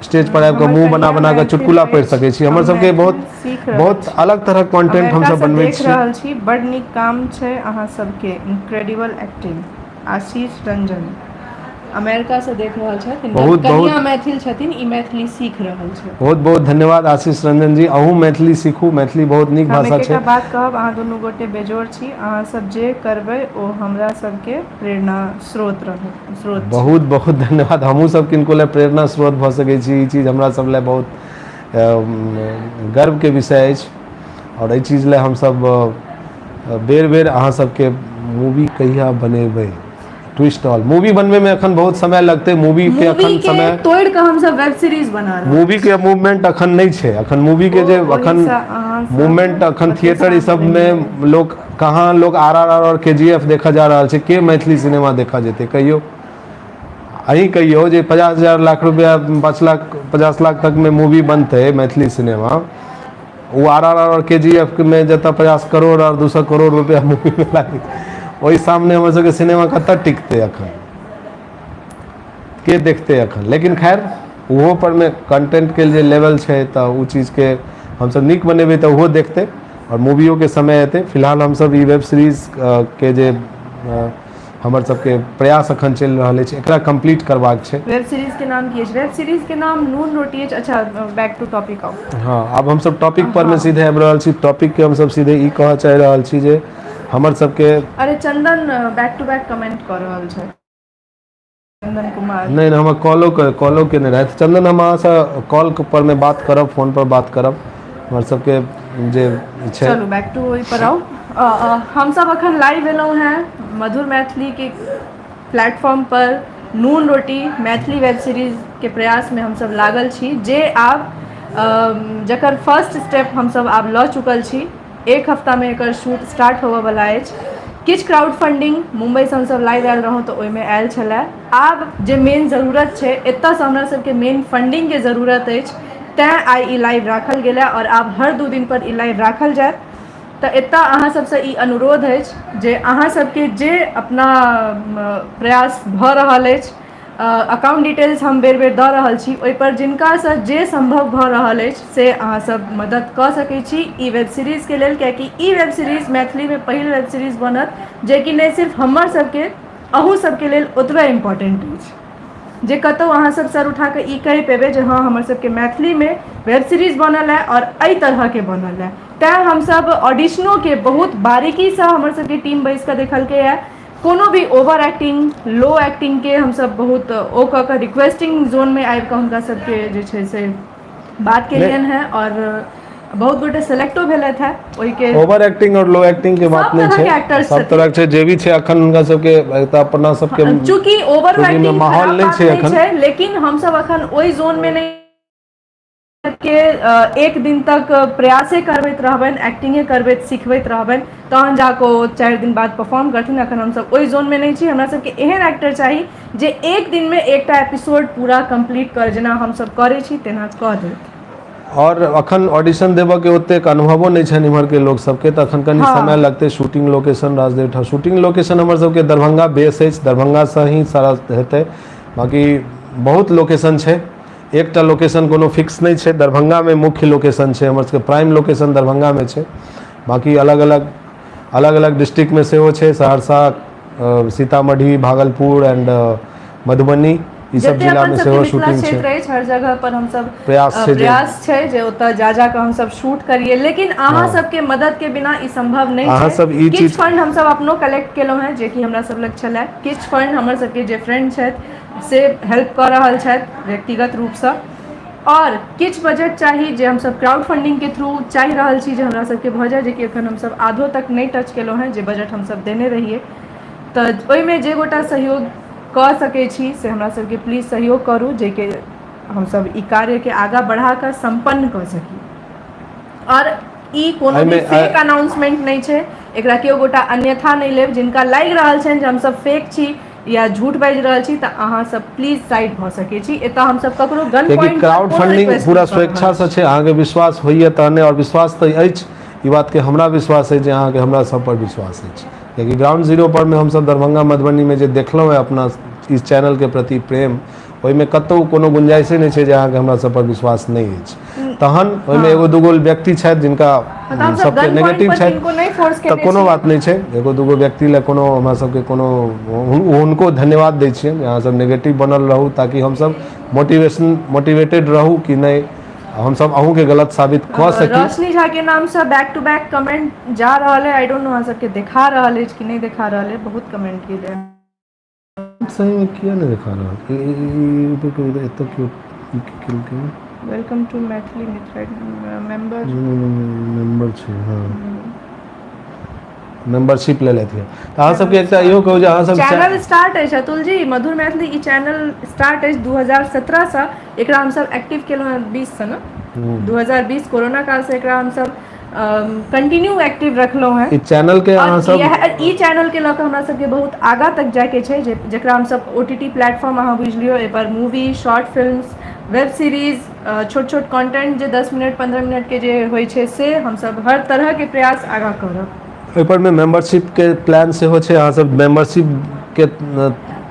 स्टेज पर आबि कऽ हमर मुँह बना कनिया बना कऽ मैथिल चुटकुला पढ़ि अछि, सकै छी। हमर हम सबके मैथिल बहुत सीख रहल बहुत छी। अलग तरहक कंटेंट अमेरिका हमसब से बनबै देख छी। रहल छी, बड नीक काम छै अहाँ सबके, इनक्रेडिबल एक्टिंग। आशीष रंजन अमेरिका से देख रहल छथि। हिनकर बहुत कनिया बहुत मैथिल छथिन, ई मैथिली सीख रहल छथि। बहुत बहुत धन्यवाद आशीष रंजन जी। अहूँ मैथिली सीखू, मैथिली बहुत नीक हम भाषा एकेटा छै। बात कहब, अहाँ दुनू गोटे बेजोड़ छी। अहाँ सब जे करबै ओ हमरा सबके प्रेरणा स्रोत रहत, स्रोत छै। बहुत बहुत धन्यवाद। हमहूँ सब किनको लए प्रेरणा स्रोत भऽ सकै छी, ई चीज हमरा सब लए बहुत गर्वके विषय अछि आओर एहि चीज लए हमसब बेर बेर अहाँ सबके। मूवी कहिया बनेबै? ट्विस्ट ऑल मूवी बनबैमे एखन बहुत समय लगतै। मूवी के मूवी एखन के समय तोड़ि कऽ हमसब वेब सीरीज बना रहल मूवी के मूवमेंट अखन नहि छै। अखन मूवी के जे अखन ओहिसँ अहाँ सब मूवमेंट अखन कते थिएटर ई शान्त सबमे रहियै। लोक कहाँ, लोक आर आर आर और के जी एफ देखऽ जा रहल छै, के मैथिली सिनेमा देखऽ जेतै? कहियौ, अहीं कहियौ जे 50,000 लाख रुपया, 5 लाख, 50 लाख तकमे मूवी बनतै मैथिली सिनेमा, ओ आर आर आर और के जी एफ मे जतऽ 50 करोड़ आओर 200 करोड़ रुपया मूवीमे लागै, ओहि सामने हमर सबके सिनेमा कतऽ टिकतै अखन? के देखतै अखन? लेकिन खैर, ओहो पर मे कंटेंटके जे लेवल छै, तऽ ओ चीजके हमसब नीक बनेबै तऽ ओहो देखतै आओर मूवियोके समय एतै। फिलहाल हमसब ई वेब सीरीज के जे हमर सबके प्रयास अखन चलि रहल अछि, एकरा कम्प्लीट करबाक छै। वेब सीरीज के नाम की अछि? वेब सीरीज के नाम नून रोटी अछि। अच्छा, बैक टू टॉपिक आउ। हँ, आब हमसब टॉपिक पर मे सीधे आबि रहल छी। टॉपिक के हमसब सीधे ई कहऽ चाहि रहल छी जे हमर सबके अरे Chandan back to back comment कऽ रहल छै, चंदन कुमार। नहि नहि, हमर कॉलो कॉलो केने रहथि चंदन। हम अहाँसँ कॉल पर मे बात करब, फोन पर बात करब। हमर सबके जे छै, चलू बैक टू ओहि पर आउ। हमसब अखन लाइव एलहुँ हेँ मधुर मैथिली के प्लेटफॉर्म पर। नून रोटी मैथिली वेब सीरीज के प्रयास में हमसब लागल छी, जे आब जकर फर्स्ट स्टेप हमसब आब लऽ चुकल छी। एक हफ्तामे एकर शूट स्टार्ट होबऽवला अछि। किछु क्राउड फंडिंग मुम्बईसँ हमसब लाइव आयल रहौँ तऽ ओहिमे आयल छलए। आब जे मेन जरूरत छै, एतऽसँ हमरा सबके मेन फंडिंगके जरूरत अछि, तैँ आइ ई लाइव राखल गेल हँ आओर आब हर 2 दिन पर ई लाइव राखल जायत। तऽ एतऽ अहाँ सबसँ ई अनुरोध अछि जे अहाँ सबके जे अपना प्रयास भऽ रहल अछि, अकाउंट डिटेल्स हम बेर बेर दऽ रहल छी, ओहिपर जिनकासँ जे सम्भव भऽ रहल अछि से अहाँसभ मदद कऽ सकै छी ई वेब सीरीजके लेल, कियाकि ई वेब सीरीज मैथिलीमे पहिल वेब सीरीज बनत, जेकि नहि सिर्फ हमर सबके, अहूँ सबके लेल ओतबे इम्पोर्टेंट अछि, जे कतहु अहाँसभ सर उठा कऽ ई कहि पेबै जे हँ, हमर सबके मैथिलीमे वेब सीरीज बनल हँ आओर एहि तरहके बनल हँ। तैँ हमसभ ऑडिशनोके बहुत बारीकीसँ हमर सबके टीम बैस कऽ देखलकै हँ। कोनो भी ओवर एक्टिंग, लो एक्टिंगके हमसभ बहुत ओ कऽ कऽ रिक्वेस्टिंग जोनमे आबि कऽ हुनका सबके जे छै से बात केलियनि हेँ आओर बहुत गोटे सेलेक्टो भेलथि हेँ ओहिके। ओवर एक्टिंग और लो एक्टिंग के बात सब नहि तरहके छै, एक्टर्स सब छथिन। तरह छै, जे भी छै। अखन हुनका सबके तऽ अपना सबके चूँकि ओवर चूँकि एक्टिंग माहौल खराब नहि बात छै नहि अखन छै, लेकिन हमसभ अखन ओहि जोनमे नहि के एक दिन तक प्रयासे करबैत रहबनि, एक्टिंगे करबैत सिखबैत रहबनि, तहन जा कऽ ओ 4 दिन बाद परफॉर्म करथिन। अखन हमसभ ओहि जोनमे नहि छी। हमरा सबके एहन एक्टर चाही जे एक दिनमे एकटा एपिसोड पूरा कम्प्लीट कर, जेना हमसभ करै छी तेना कऽ देत। आओर अखन ऑडिशन देबऽ के ओतेक अनुभवो नहि छनि इम्हरके लोक सबके, तऽ अखन कनि समय लगतै। Shooting location Rajdev Thakur, shooting location हमर सबके दरभंगा बेस अछि, दरभंगासँ ही सारा हेतै। बाँकी बहुत लोकेशन छै, एकटा लोकेशन कोनो फिक्स नहि छै। दरभंगामे मुख्य लोकेशन छै, हमर सबके प्राइम लोकेशन दरभंगामे छै। बाँकी अलग अलग अलग अलग डिस्ट्रिक्टमे सेहो छै, सहरसा, सीतामढ़ी, भागलपुर एंड मधुबनी, ई सब जते अपन जिलामे सबके सेहो मिथिला शूटिंग छै। क्षेत्र अछि, हर जगह पर हमसब प्रयास छै जे प्रयास छै जे ओतऽ जा जा कऽ हमसब शूट करियै, लेकिन अहाँ सबके मदद के बिना ई सम्भव नहि अहाँ छै। सब ई किछु चीज फंड हमसब अपनो कलेक्ट केलहुँ हेँ, जेकि हमरा सब लग छलए। किछु फंड हमर सबके जे फ्रेंड छथि से हेल्प कऽ रहल छथि व्यक्तिगत रूपसँ, आओर किछु बजट चाही जे हमसब क्राउड फंडिंगके थ्रू चाहि रहल छी जे हमरा सबके भऽ जाय, जेकि एखन हमसब आधो तक नहि टच केलहुँ हेँ जे बजट हमसब देने रहियै। तऽ ओहिमे जे गोटा सहयोग कऽ सकै छी से हमरा सबके प्लीज सहयोग करू, जाहिके हमसब ई कार्यके आगाँ बढ़ा कऽ सम्पन्न कऽ सकी। आओर ई कोनो भी एहिमे फेक अनाउंसमेंट नहि छै, एकरा केओ गोटा अन्यथा नहि लेब। जिनका लागि रहल छनि जे हमसब फेक छी या झूठ बाजि रहल छी, तऽ अहाँ सब प्लीज साइड भऽ सकै छी। एतऽ हमसब ककरो गन कियाकि पॉइंट पर क्राउड कोनो फंडिंग रिक्वेस्ट पूरा नहि कऽ रहल स्वेच्छासँ छी। छै। अहाँके विश्वास होइए तहने, आओर विश्वास तऽ अछि, ई बातके हमरा विश्वास अछि जे अहाँके हमरा सब पर विश्वास अछि, कियाकि ग्राउंड जीरो पर मे हमसब दरभंगा मधुबनीमे जे देखलहुँ हँ अपना इस चैनलके प्रति प्रेम, ओहिमे कतहु कोनो गुंजाइशे नहि छै जे अहाँके हमरा सब पर विश्वास नहि अछि। तहन ओहिमे एगो दूगो व्यक्ति छथि जिनका तऽ हमसब सबके गन पॉइंट नेगेटिव पर छथि, किनको नहि फोर्स तऽ केने कोनो छी। बात नहि छै। एगो दूगो व्यक्ति लए कोनो हमरा सबके कोनो हुनको धन्यवाद दै छियनि जे अहाँ सब नेगेटिव बनल रहू, ताकि हमसब मोटिवेशन मोटिवेटेड रहू कि नहि, हमसब अहूँके गलत साबित कऽ सकी। रोशनी झा के नामसँ बैक टू बैक कमेंट जा रहल है। I don't know अहाँ सबके देखा रहल अछि कि नहि देखा रहल है। बहुत कमेंट गेलै। सहीमे किया नहि देखा रहल? एतऽ केओ ई की केलकै? Welcome to Maithili Mithila member. Member छै, हँ, मेंबरशिप लेलथि। तऽ अहाँ सबके एकटा इहो कहू जे अहाँ सब चैनल स्टार्ट अछि अतुल जी, मधुर मैथिली ई चैनल स्टार्ट अछि 2017 सँ। एकरा हमसब एक्टिव केलहुँ हँ 20 सँ ने, 2020 कोरोना कालसँ एकरा हमसब कंटिन्यू एक्टिव रखलहुँ हँ ई चैनल के। आओर अहाँ सब इएह ई चैनल के लऽ कऽ हमरा सबके बहुत आगाँ तक जायके छै, जे जकरा हमसब OTT platform अहाँ बुझि लियौ। एहिपर movie, short films, web series, छोट छोट कंटेंट जे 10 मिनट 15 मिनट के जे होइ छै, से हमसब हर तरहके प्रयास आगाँ करब। ओहिपर मे मेंबरशिप के प्लान सेहो छै। अहाँ सब मेंबरशिप के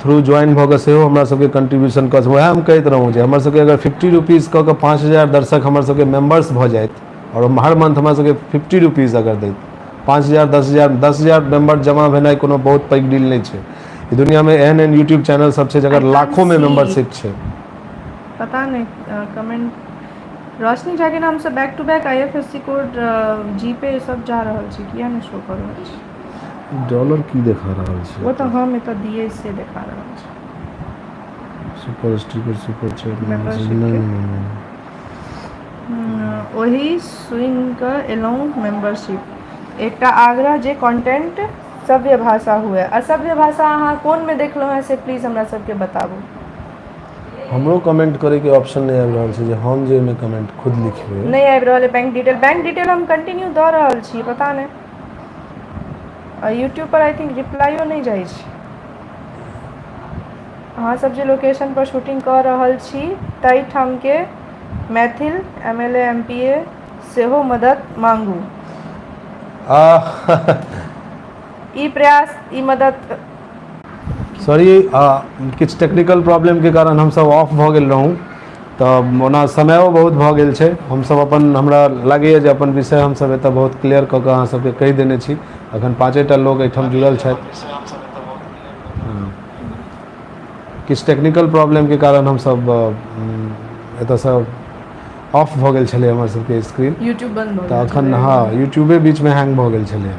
थ्रू ज्वाइन भऽ कऽ सेहो हमरा सबके कंट्रीब्यूशन कऽ। वएह हम कहैत रहौं जे हमर सबके अगर 50 रुपीज कऽ कऽ 5000 दर्शक हमर सबके मेंबर्स भऽ जाइत आओर हर मंथ हमरा सबके 50 रुपीज अगर दैत, 5000, 10,000, 10,000 मेम्बर जमा भेनाइ कोनो बहुत पैघ डील नहि छै। ई दुनियामे एहन एहन यूट्यूब चैनल सब छै जकर I can't लाखोमे see. Membership छै। पता नहि, कमेंट रोशनी झा के नामसँ back to back IFSC code, GPay सब जा रहल छै, किया नहि शो कऽ रहल छै? डॉलर की देखा रहल छै? ओ तऽ हम एतऽ दिए से देखा रहल छै। Super sticker, super chat. Membership नहि। के। नहि, नहि। ओही सुनि कऽ एलहुँ मेम्बरशिप। एकटा आग्रह जे कंटेंट सभ्य भाषा हुए। असभ्य भाषा अहाँ कोनमे देखलहुँ हेँ, से प्लीज हमरा सबके बताबू। हमरो कमेंट करैके ऑप्शन नहि आबि रहल छै जे हम जे ओहिमे कमेंट खुद लिखबै। नहि आबि रहल है बैंक डिटेल। बैंक डिटेल हम कंटिन्यू दऽ रहल छी, पता नहि। यूट्यूब पर I think रिप्लाइयो नहि जाइ छै। अहाँ सब जे लोकेशन पर शूटिंग कऽ रहल छी ताहिठामके Maithil M L A, M P A सेहो मदद मांगू। ई प्रयास, ई मदद। सॉरी, किछु टेक्निकल प्रॉब्लमके कारण हमसभ ऑफ भऽ गेल रहूँ। तऽ ओना समयो बहुत भऽ गेल छै। हमसभ अपन, हमरा लागैए जे अपन विषय हमसभ एतऽ बहुत क्लियर कऽ कऽ अहाँ सबके कहि देने छी। अखन पाँचेटा लोक एहिठाम जुड़ल छथि। किछु टेक्निकल प्रॉब्लमके कारण हमसभ एतऽसँ ऑफ भऽ गेल छलै हमर सबके स्क्रीन। यूट्यूब बंद भऽ तऽ गेल अखन छलै। हँ, यूट्यूबे बीचमे हैंग भऽ गेल छलै।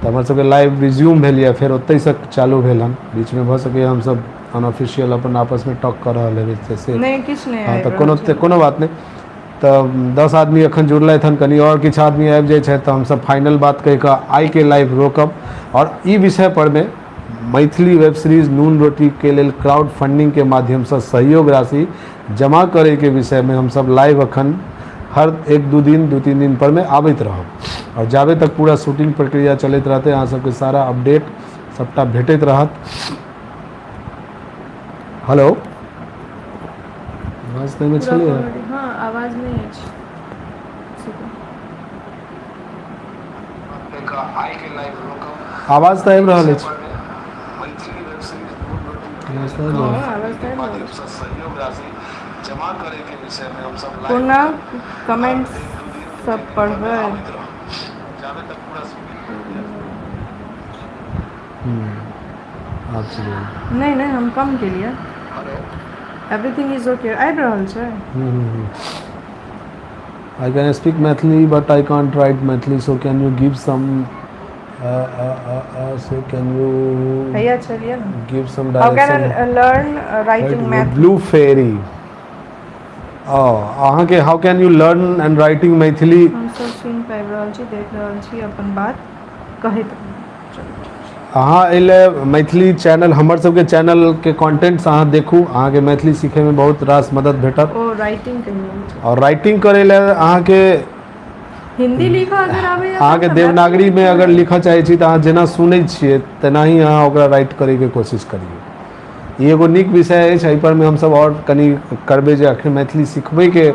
तऽ हमर सबके लाइव रिज्यूम भेल यऽ, फेर ओतहिसँ चालू भेल हन। बीचमे भऽ सकैए हमसब अनऑफिशियल अपन आपसमे टॉक कऽ रहल हेबै तऽ से। नहि, किछु नहि हँ, आबि तऽ रहल कोनो छै। कोनो बात नहि। तऽ 10 आदमी एखन जुड़लथि हन, कनि आओर किछु आदमी आबि जाइ छथि तऽ हमसब फाइनल बात कहि कऽ आइके लाइव रोकब। आओर ई विषय परमे मैथिली वेब सीरीज नून रोटीके लेल क्राउड फंडिंगके माध्यमसँ सहयोग राशि जमा करैके विषयमे हमसब लाइव अखन हर एक दू दिन, 2-3 दिन परमे आबैत रहब। आओर जाबे तक पूरा शूटिंग प्रक्रिया चलैत रहतै, अहाँ सबके सारा अपडेट सबटा भेटैत रहत। हेलो, आवाज तऽ एहिमे पूरा छलैए। कॉमेडी। हँ, आवाज नहि अछि। आवाज तऽ आबि रहल अछि। आवाज तऽ आबि हँ, रहल। आवाज तऽ आबि रहल छै। कोना कमेंट सब पढ़बै? आब चलि। नहि नहि, हम कम केलियै। Everything is okay आबि रहल छै। I can speak Maithili, but I can't write Maithili. So can you give some? So can you हैया छलियै ने। give some How can direction? I learn writing Maithili? Blue Fairy. Oh, अहाँके how can you learn and writing Maithili? हमसब सुनि पाबि रहल छी, देख रहल छी, अपन बात कहैत रहू। चलू, ठीक छै। अहाँ एहि लए मैथिली चैनल, हमर सबके चैनलके कॉन्टेंट्स अहाँ देखू, अहाँके मैथिली सीखैमे बहुत रास मदद भेटत। ओ राइटिंग कहि रहल छै। आओर राइटिंग करै लए अहाँके हिंदी लिखऽ अगर आबैया अहाँके तहन तऽ देवनागरीमे मैथिली अगर लिखऽ चाहै छी तऽ अहाँ जेना सुनै छियै तेनाही अहाँ ओकरा राइट करैके कोशिश करियौ। ई एगो नीक विषय अछि। एहिपर मे हमसब आओर कनि करबै जे आखिर मैथिली सिखबैके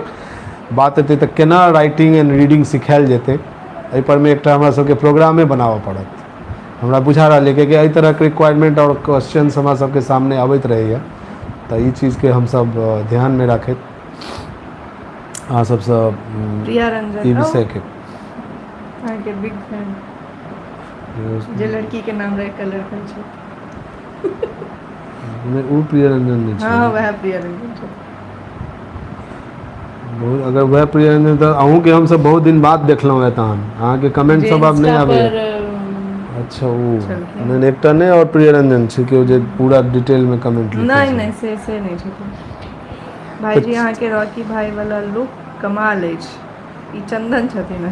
बात एतै तऽ केना राइटिंग एंड रीडिंग सिखायल जेतै। एहिपर मे एकटा हमरा सबके प्रोग्रामे बनाबऽ पड़त, हमरा बुझा रहल अइ, कियाकि एहि तरहके रिक्वायरमेंट आओर क्वेश्चंस हमरा सबके सामने अबैत रहैया। तऽ ई चीजके हमसब ध्यानमे राखैत अहाँ सबसँ प्रिया रंजन ई ओ विषयके अहाँके बिग फैन, जे लड़की के नाम राखि कऽ लड़का छै। नहि, ओ प्रिय रंजन नहि हँ छै। हँ, वएह प्रिया रंजन छै। बहुत अगर वएह प्रिय रंजन तऽ अहूँके हमसब बहुत दिन बाद देखलहुँ हेँ। तहन अहाँके कमेंट जे सब आब नहि इंस्टा आबैया। पर अच्छा, ओ छलखिन। नहि, एकटा नहि आओर प्रिय रंजन छै केओ जे पूरा डिटेलमे कमेंट लिखै नहि छै। नहि, से नहि छथिन। भाईजी, अहाँके रॉकी भाई वाला लुक कमाल अछि। ई चंदन छथिन।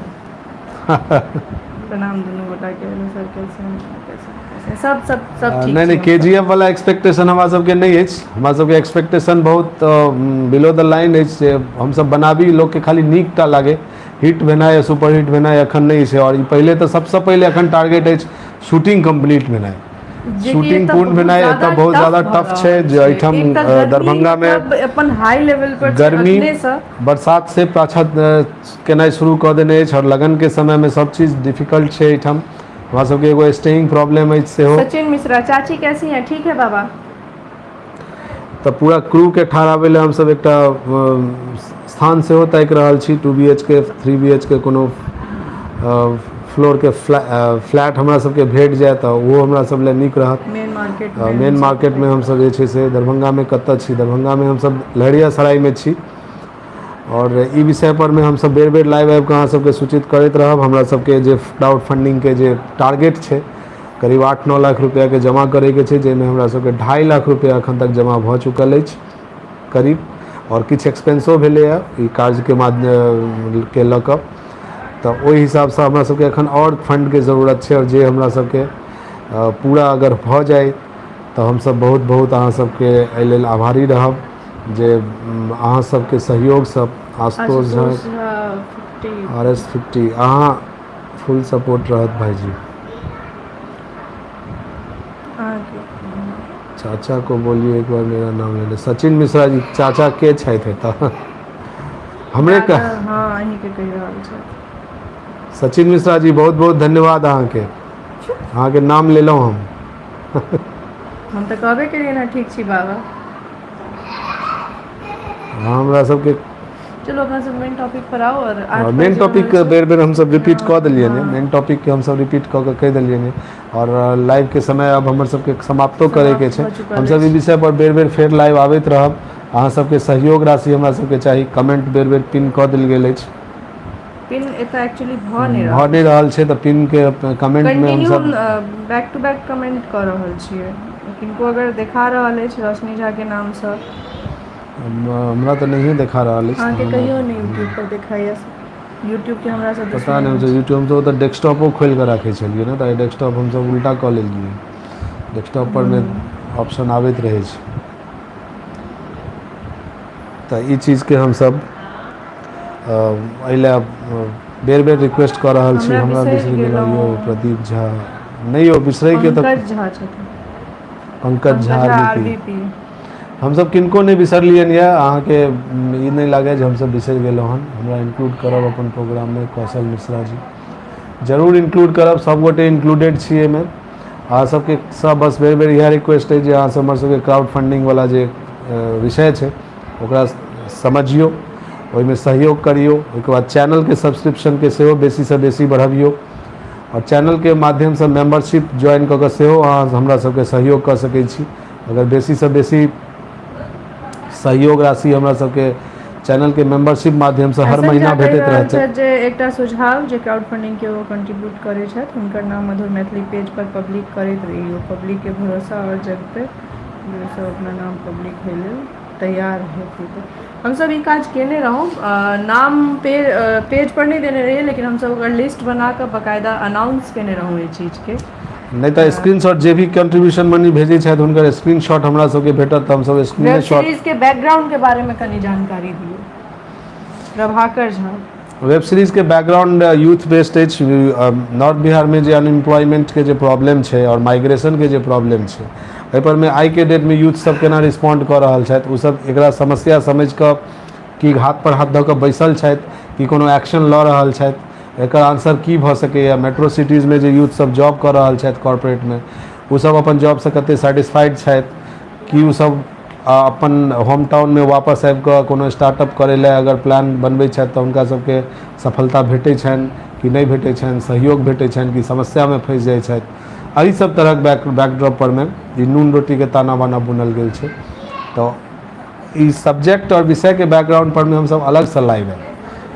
प्रणाम दुनू गोटा के। हेलो सर, कैसे हैं? कैसे हैं, कैसे हैं? सब सब सब ठीक नहि छी नहि, के हमसब। जी एफ वाला एक्सपेक्टेशन हमरा सबके नहि अछि। हमरा सबके एक्सपेक्टेशन बहुत बिलो द लाइन अछि जे हमसब बनाबी, लोकके खाली नीक टा लागे। हिट भेनाइ या सुपर हिट भेनाइ एखन नहि छै। आओर ई पहिले तऽ सबसँ पहिले एखन टारगेट अछि शूटिंग कम्प्लीट भेनाइ। जेकि शूटिंग एतऽ पूर्ण बहुत भेनाइ एतऽ ज्यादा बहुत टफ ज्यादा भऽ टफ छै रहल जे छै। एहिठाम एक तऽ गर्मी दरभंगामे मतलब अपन हाई लेवल पर छै गर्मी अखने सँ। बरसात से पाछा केनाइ शुरू कऽ देने अछि आओर लगनके समयमे सब चीज डिफिकल्ट छै। एहिठाम हमरा सबके एगो स्टेइंग प्रॉब्लम अछि सेहो। सचिन मिश्रा, चाची कैसी हैं? ठीक है बाबा। तऽ पूरा क्रूके ठहराबै लए हमसब एकटा स्थान सेहो ताकि रहल छी, 2 BHK, 3 BHK कोनो फ्लोरके फ्लैट हमरा सबके भेट जाय तऽ ओहो हमरा सब लए नीक रहत। मेन मार्केट मे। मेन मार्केटमे हमसब जे छै से दरभंगामे कतऽ छी? दरभंगामे हमसब लहेरियासरायमे छी। आओर ई विषय परमे हमसब बेर बेर लाइव आबिकऽ अहाँ सबके सूचित करैत रहब। हमरा सबके जे क्राउड फंडिंगके जे टारगेट छै, करीब 8-9 लाख रुपैआके जमा करैके छै, जाहिमे हमरा सबके 2.5 लाख रुपैआ एखन तक जमा भऽ चुकल अछि करीब, आओर किछु एक्सपेंसो भेलैए ई कार्यके माध्यमके लऽ कऽ। तऽ ओहि हिसाबसँ हमरा सबके एखन आओर फंडके जरूरत छै, आओर जे हमरा सबके पूरा अगर भऽ जाय तऽ हमसब बहुत बहुत अहाँ सबके एहि लेल आभारी रहब जे अहाँ सबके सहयोगसँ आशुतोष झा RS 50 अहाँ फुल सपोर्ट रहत भाइजी। चाचा को बोलिए एक बार मेरा नाम ले ले। सचिन मिश्रा जी चाचा के छथि एतऽ? हमरे कह। हाँ, अहींके कहि रहल छथि। सचिन मिश्रा जी, बहुत बहुत धन्यवाद अहाँके, अहाँके नाम लेलहुँ हम। हम तऽ कहबे केलियै ने, ठीक छी बाबा। हमरा सबके चलो, अपना सब मेन टॉपिक पर आउ। और मेन टॉपिक के बेर बेर हमसब रिपीट कऽ देलियै ने। मेन टॉपिक के हमसब रिपीट कऽ के कहि देलियै ने, आओर लाइव के समय अब हमर सबके समाप्तो करैके छै। हमसब ई विषय पर बेर बेर फेर लाइव आबैत रहब। अहाँ सबके सहयोग राशि हमरा सबके चाही। कमेंट बेर बेर पिन कऽ देल गेल अछि। पिन एतऽ एक्चुअली भऽ नहि रहल, भऽ नहि रहल छै, तऽ पिन के कमेंट मे हमसब बैक टू बैक कमेंट कऽ रहल छियै। किनको अगर देखा रहल अछि रोशनी झा के नामसँ? हमरा तऽ नहिए देखा रहल अछि। अहाँके कहियो नहि यूट्यूब पर देखाइए? यूट्यूब के हमरा सब पता नहि। हमसब यूट्यूब, हमसब तऽ डेस्कटॉपो खोलि कऽ राखै छलियै ने, तऽ डेस्कटॉप हमसब उल्टा कऽ लेलियै। डेस्कटॉप पर मे ऑप्शन आबैत रहै छै। तऽ ई चीजके हमसब एहि लए बेर बेर रिक्वेस्ट कऽ रहल छी। हमरा बिसरि गेलहुँ यौ प्रदीप झा। नहि यौ, बिसरैके तऽ पंकज झा छथिन। पंकज झा आर। हमसब किनको नहि बिसरलियनि यऽ। अहाँके ई नहि लागै जे हमसब बिसरि गेलहुँ हन। हमरा इंक्लूड करब अपन प्रोग्राममे। कौशल मिश्रा जी, जरूर इंक्लूड करब। सबगोटे इंक्लूडेड छी एहिमे। अहाँ सबके सब बस बेर बेर इएह रिक्वेस्ट अइ जे अहाँ सब हमर सबके क्राउड फंडिंग वाला जे विषय छै ओकरा समझियौ, ओहिमे सहयोग करियौ। ओहिके बाद चैनलके सब्सक्रिप्शनके सेहो बेसीसँ बेसी बढ़बियौ, आओर चैनलके माध्यमसँ मेम्बरशिप ज्वाइन कऽ कऽ सेहो अहाँ हमरा सबके सहयोग कऽ सकै छी। अगर बेसीसँ बेसी सहयोग राशि हमरा सबके चैनलके मेम्बरशिप माध्यमसँ हर महीना भेटैत रहतै। जे एकटा सुझाव, जे क्राउड फंडिंग के ओ कंट्रीब्यूट करै छथि, हुनकर नाम मधुर मैथिली पेज पर पब्लिक करैत रहियौ। पब्लिक के भरोसा आओर जगतै जे सब अपना नाम पब्लिक होइ लेल तैयार हेतै। तऽ हमसब ई काज केने रहौं। नाम पेज पर नहि देने रहियै, लेकिन हमसब ओकर लिस्ट बना कऽ बकायदा अनाउंस केने रहौं एहि चीजके। नहि तऽ स्क्रीनशॉट, जे भी कंट्रीब्यूशन मनी भेजै छथि हुनकर स्क्रीनशॉट हमरा सबके भेटत तऽ हमसब स्क्रीन शॉट। सीरीज के बैकग्राउंड के बारे में कनी जानकारी दियौ, प्रभाकर झा। वेब सीरीज के बैकग्राउंड यूथ बेस्ड अछि। नॉर्थ बिहारमे जे अनएम्प्लॉयमेंटके जे प्रॉब्लम छै आओर माइग्रेशनके जे प्रॉब्लम छै, एहि पर मे आइके डेटमे यूथ सब केना रिस्पॉन्ड कऽ रहल छथि, ओ सब एकरा समस्या समझि कऽ कि हाथ पर हाथ धऽ कऽ बैसल छथि कि कोनो एक्शन लऽ रहल छथि, एकर आंसर की भऽ सकैए? मेट्रो सिटीजमे जे यूथ सब जॉब कऽ रहल छथि कॉर्पोरेटमे, ओ सब अपन जॉबसँ कते सेटिस्फाइड छथि? कि ओ सब अपन होम टाउनमे वापस आबि कऽ कोनो स्टार्टअप करै लए अगर प्लान बनबै छथि तऽ हुनका सबके सफलता भेटै छनि कि नहि भेटै छनि, सहयोग भेटै छनि कि समस्यामे फँसि जाइ छथि? एहि सब तरहक बैकड्रॉप पर मे ई नून रोटीके ताना बाना बुनल गेल छै। तऽ ई सब्जेक्ट आओर विषयके बैकग्राउंड पर मे हमसब अलगसँ लाइव आयब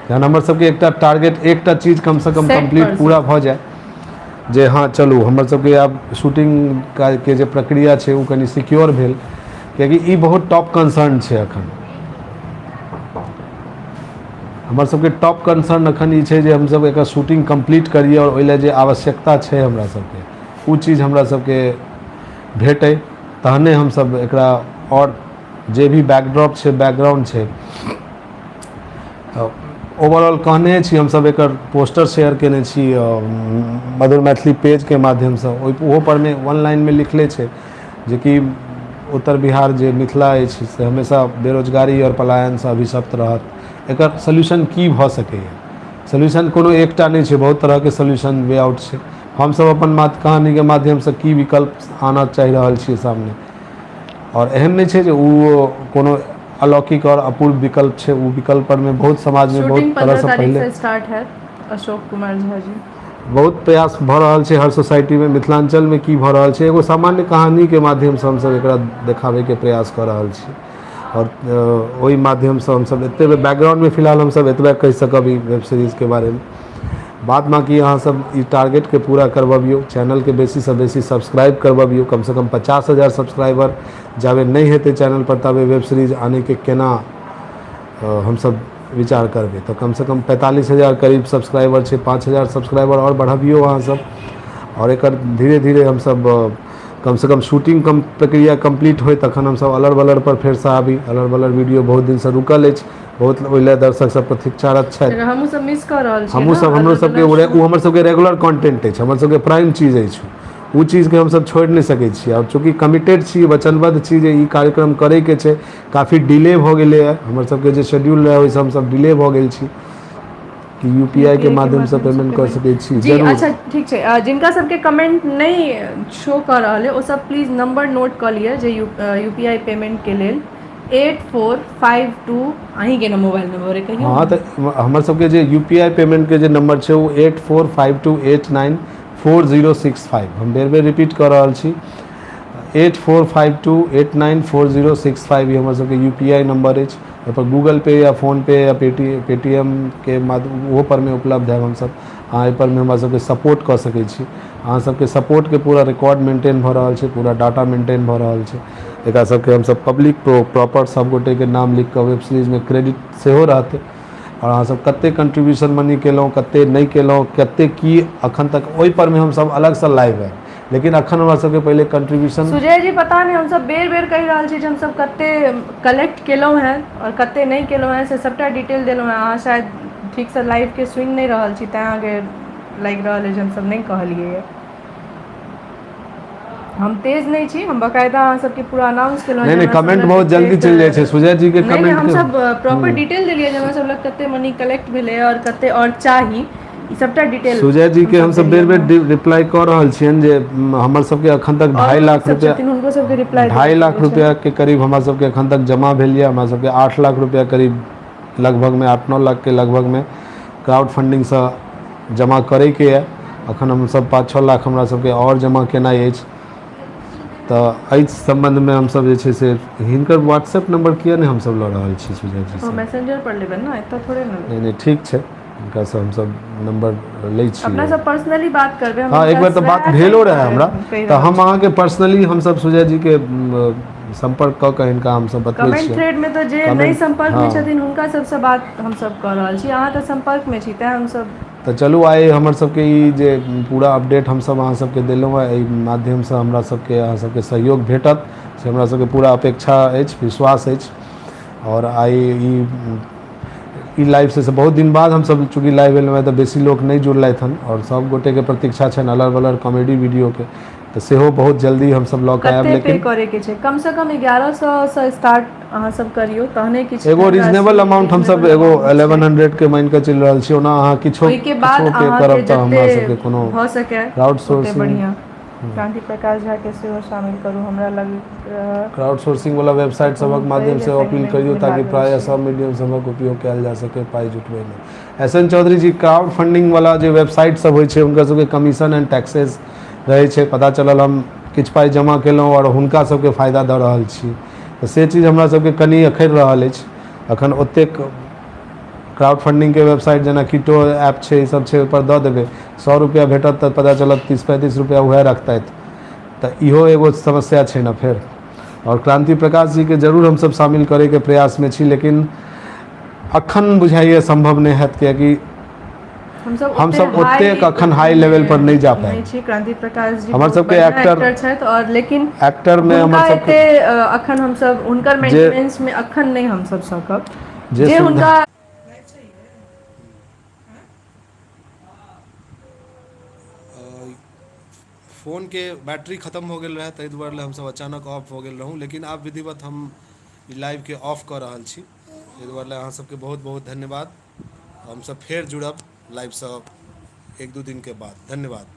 जहन हमर सबके एकटा टारगेट, एकटा चीज कमसँ कम कम्प्लीट पूरा भऽ जाय जे हँ चलू, हमर सबके आब शूटिंग के जे प्रक्रिया छै ओ कनि सिक्योर भेल, कियाकि ई बहुत टॉप कंसर्न छै अखन। हमर सबके टॉप कंसर्न अखन ई छै जे हमसब एकर शूटिंग कम्प्लीट करियै आओर ओहि लए जे आवश्यकता छै हमरा सबके, ओ चीज हमरा सबके भेटै, तहने हमसब एकरा आओर जे भी बैकड्रॉप छै, बैकग्राउंड छै, ओवरऑल कहने छी। हमसब एकर पोस्टर शेयर केने छी मधुर मैथिली पेजके माध्यमसँ। ओहि ओहो परमे वन लाइनमे लिखले छै जेकि उत्तर बिहार जे मिथिला अछि से हमेशा बेरोजगारी आओर पलायनसँ अभिशप्त रहत। एकर सोल्यूशन की भऽ सकैए? सोल्यूशन कोनो एकटा नहि छै, बहुत तरहके सोल्यूशन वे आउट छै। हमसब अपन कहानीके माध्यमसँ की विकल्प आनऽ चाहि रहल छियै सामने, आओर एहन नहि छै जे ओ कोनो अलौकिक आओर अपूर्व विकल्प छै। ओ विकल्प परमे बहुत समाजमे बहुत तरहसँ पहिले स्टार्ट हैत, अशोक कुमार झा जी। बहुत प्रयास भऽ रहल छै हर सोसाइटीमे, मिथिलाञ्चलमे की भऽ रहल छै, एगो सामान्य कहानीके माध्यमसँ हमसभ एकरा देखाबैके प्रयास कऽ रहल छी। आओर ओहि माध्यमसँ हमसभ एतेक बैकग्राउंडमे फिलहाल हमसभ एतबे कहि सकब ई वेब सीरीजके बारेमे। बाद बाँकी अहाँसभ ई टारगेटके पूरा करबबियौ, चैनलके बेसीसँ बेसी सब्सक्राइब करबबियौ। कमसँ कम 50,000 सब्सक्राइबर जाबे नहि हेतै चैनलपर ताबे वेब सीरीज आनैके केना हमसभ विचार करबै। तऽ कमसँ कम 45,000 करीब सब्सक्राइबर छै, 5,000 सब्सक्राइबर आओर बढ़बियौ अहाँसभ। आओर एकर धीरे धीरे हमसभ कमसँ कम शूटिंग कम प्रक्रिया कम्प्लीट होइ तखन हमसभ अलर बलर पर फेरसँ आबी। अलर बलर वीडियो बहुत दिनसँ रुकल अछि, बहुत ओहि लए दर्शक सब प्रतीक्षारत छथि। हमहूँ सब मिस कऽ रहल छी। हमहूँ सब, हमरो सबके ओ हमर सबके रेगुलर कंटेंट अछि, हमर सबके प्राइम चीज अछि, ओ चीजके हमसब छोड़ि नहि सकै छी। आओर चूँकि कमिटेड छी, वचनबद्ध छी जे ई कार्यक्रम करैके छै, काफी डिले भऽ गेलैए, हमर सबके जे शेड्यूल रहै ओहिसँ हमसब डिले भऽ गेल छी। कि यूपीआई के माध्यम से पेमेंट कऽ सकै छी? जी। जरूर। अच्छा, ठीक छै। जिनका सबके कमेंट नहि शो कऽ रहल अइ, ओ सब प्लीज नंबर नोट कऽ लिअ जे यूपीआई पेमेंट के लेल 8452, अहीँके ने मोबाइल नंबर अइ, कहियौ। हँ, तऽ हमर सबके जे यू पी I पेमेंटके जे नंबर छै ओ 8452894065। हम बेर बेर रिपीट कऽ रहल छी, 8452894065, ई हमर सबके यू पी I number अछि। एहिपर गूगल पे या फोन पे या पेटीएमके माध्यम ओहो परमे उपलब्ध हैब हमसब। अहाँ एहिपरमे हमरा सबके सपोर्ट कऽ सकै छी। अहाँ सबके सपोर्टके पूरा रिकॉर्ड मेंटेन भऽ रहल छै, पूरा डाटा मेंटेन भऽ रहल छै। एकरा सबके हमसब पब्लिक प्रॉपर सब गोटेके नाम लिख कऽ वेब सीरीजमे क्रेडिट सेहो रहतै। आओर अहाँसब कते कंट्रीब्यूशन मनी केलहुँ, कते नहि केलहुँ, कते की अखन तक, ओहि परमे हमसब अलगसँ लाइव आयब, लेकिन अखन हमरा सबके पहिले कंट्रीब्यूशन। सुजय जी, पता नहि, हमसब बेर बेर कहि रहल छी जे हमसब कते कलेक्ट केलहुँ हेँ आओर कते नहि केलहुँ हेँ, से सबटा डिटेल देलहुँ हेँ। अहाँ शायद ठीकसँ लाइवके सुनि नहि रहल छी, तैँ अहाँके लागि रहल अछि जे हमसब नहि कहलियै। हम तेज नहि छी, हम बकायदा अहाँ सबके पूरा अनाउंस केलहुँ। नहि नहि, कमेंट बहुत जल्दी चलि जाइ छै सुजय जी के। कमेंट हमसब प्रॉपर डिटेल देलियै जे हमरा सब लग कते मनी कलेक्ट भेलै आओर कते आओर चाही, ई सबटा डिटेल। सुजय जी के हमसब बेर बेर रिप्लाई कऽ रहल छियनि जे हमर सबके अखन तक 2.5 लाख रुपया, हुनको सबके रिप्लाई, 2.5 लाख रुपया के करीब हमरा सबके अखन तक जमा भेल यऽ। हमरा सबके 8 लाख रुपया करीब लगभगमे, 8-9 लाख के लगभगमे क्राउड फंडिंगसँ जमा करैके यऽ। अखन हमसब 5-6 लाख हमरा सबके आओर जमा केनाइ अछि। तऽ एहि सम्बन्धमे हमसब जे छै से हिनकर व्हाट्सएप नंबर किया नहि हमसब लऽ रहल छी सुजय जी से? मैसेंजर पर लेबै ने, एतऽ थोड़े ने। नहि नहि, ठीक छै, हिनकासँ हमसब नंबर लै छी। अपना सब पर्सनली बात करबै। हँ, एक बेर तऽ बात भेलो रहै हमरा, तऽ हम अहाँके पर्सनली हमसब सुजय जीके सम्पर्क कऽ कऽ हिनका हमसब बतबै कमेंट छियै। थ्रेड में तऽ जे नहि सम्पर्क में छथिन हुनका सबसँ बात हमसब कऽ रहल छी। अहाँ तऽ सम्पर्क में छी, तैं हमसब। तऽ चलू, आइ हमर सबके ई जे पूरा अपडेट हमसब अहाँ सबके देलहुँ हँ, एहि माध्यमसँ हमरा सबके अहाँ सबके सहयोग भेटत से हमरा सबके पूरा अपेक्षा अछि, विश्वास अछि। आओर आइ ई ई लाइव से बहुत दिन बाद हमसब चूँकि लाइव एलहुँ हँ, तऽ बेसी लोक नहि जुड़लथि हन आओर सब गोटेके प्रतीक्षा छनि अलर बलर कॉमेडी वीडियोके, तऽ सेहो बहुत जल्दी हमसब लऽ कऽ आयब। कते पे लेकिन करैके छै? कम से कम 1100 सँ स्टार्ट अहाँ सब करियौ, तहने किछु एगो धनराशि रीजनेबल अमाउंट हमसब रीजनेबल एगो अमाउंट छै। 1100 के मानि कऽ चलि रहल छी। ओना अहाँ किछो ओहिके बाद किछो पे अहाँके करब तऽ जते हमरा सबके कोनो भऽ सकै क्राउड ओते सोर्सिंग बढ़िआँ। क्रांति प्रकाश झा के सेहो शामिल करू, हमरा लग क्राउड सोर्सिंग वाला वेबसाइट कोनो सभक माध्यम पैघ से अपील करियौ असाइनमेंट मे ताकि लागल प्रायः छी। सब मीडियम सभक उपयोग कयल जा सके पाइ जुटबैमे। एस एन चौधरी जी, क्राउड फंडिंग वाला जे वेबसाइट सब होइ छै, हुनकर सबके कमीशन एंड टैक्सेस रहै छै। पता चलल हम किछु पाइ जमा केलहुँ आओर हुनका सबके फायदा दऽ रहल छी, तऽ से चीज हमरा सबके कनि अखरि रहल अछि। अखन ओतेक क्राउड फंडिंगके वेबसाइट जेना कीटो ऐप छै, ई सब छै, ओहिपर दऽ देबै, 100 रुपैआ भेटत तऽ पता चलत 30-35 रुपैआ उएह रखतथि, तऽ इहो एगो समस्या छै ने फेर। आओर क्रांति प्रकाश जीके जरूर हमसब शामिल करैके प्रयासमे छी, लेकिन अखन बुझाइए सम्भव नहि हैत, कियाकि हमसब हमसब ओतेक अखन हाई लेवल पर नहि जा नहि पायब। छी। क्रांति प्रकाश जी हमर बहुत सबके बढ़िआँ एक्टर एक्टर छथि आओर लेकिन एक्टरमे हुनका हमर सबके एते अखन हमसब हुनकर जे मेंटेनेंस मे अखन नहि हमसब सकब जे जे सुविधा हुनका। फोनके बैटरी खतम भऽ गेल रहै, ताहि दुआरे हमसभ अचानक ऑफ भऽ गेल रहौँ, लेकिन आब विधिवत हम ई लाइवके ऑफ कऽ रहल छी। ताहि दुआरे अहाँसभके बहुत बहुत धन्यवाद। हमसभ फेर जुड़ब लाइवसँ 1-2 दिनके बाद। धन्यवाद।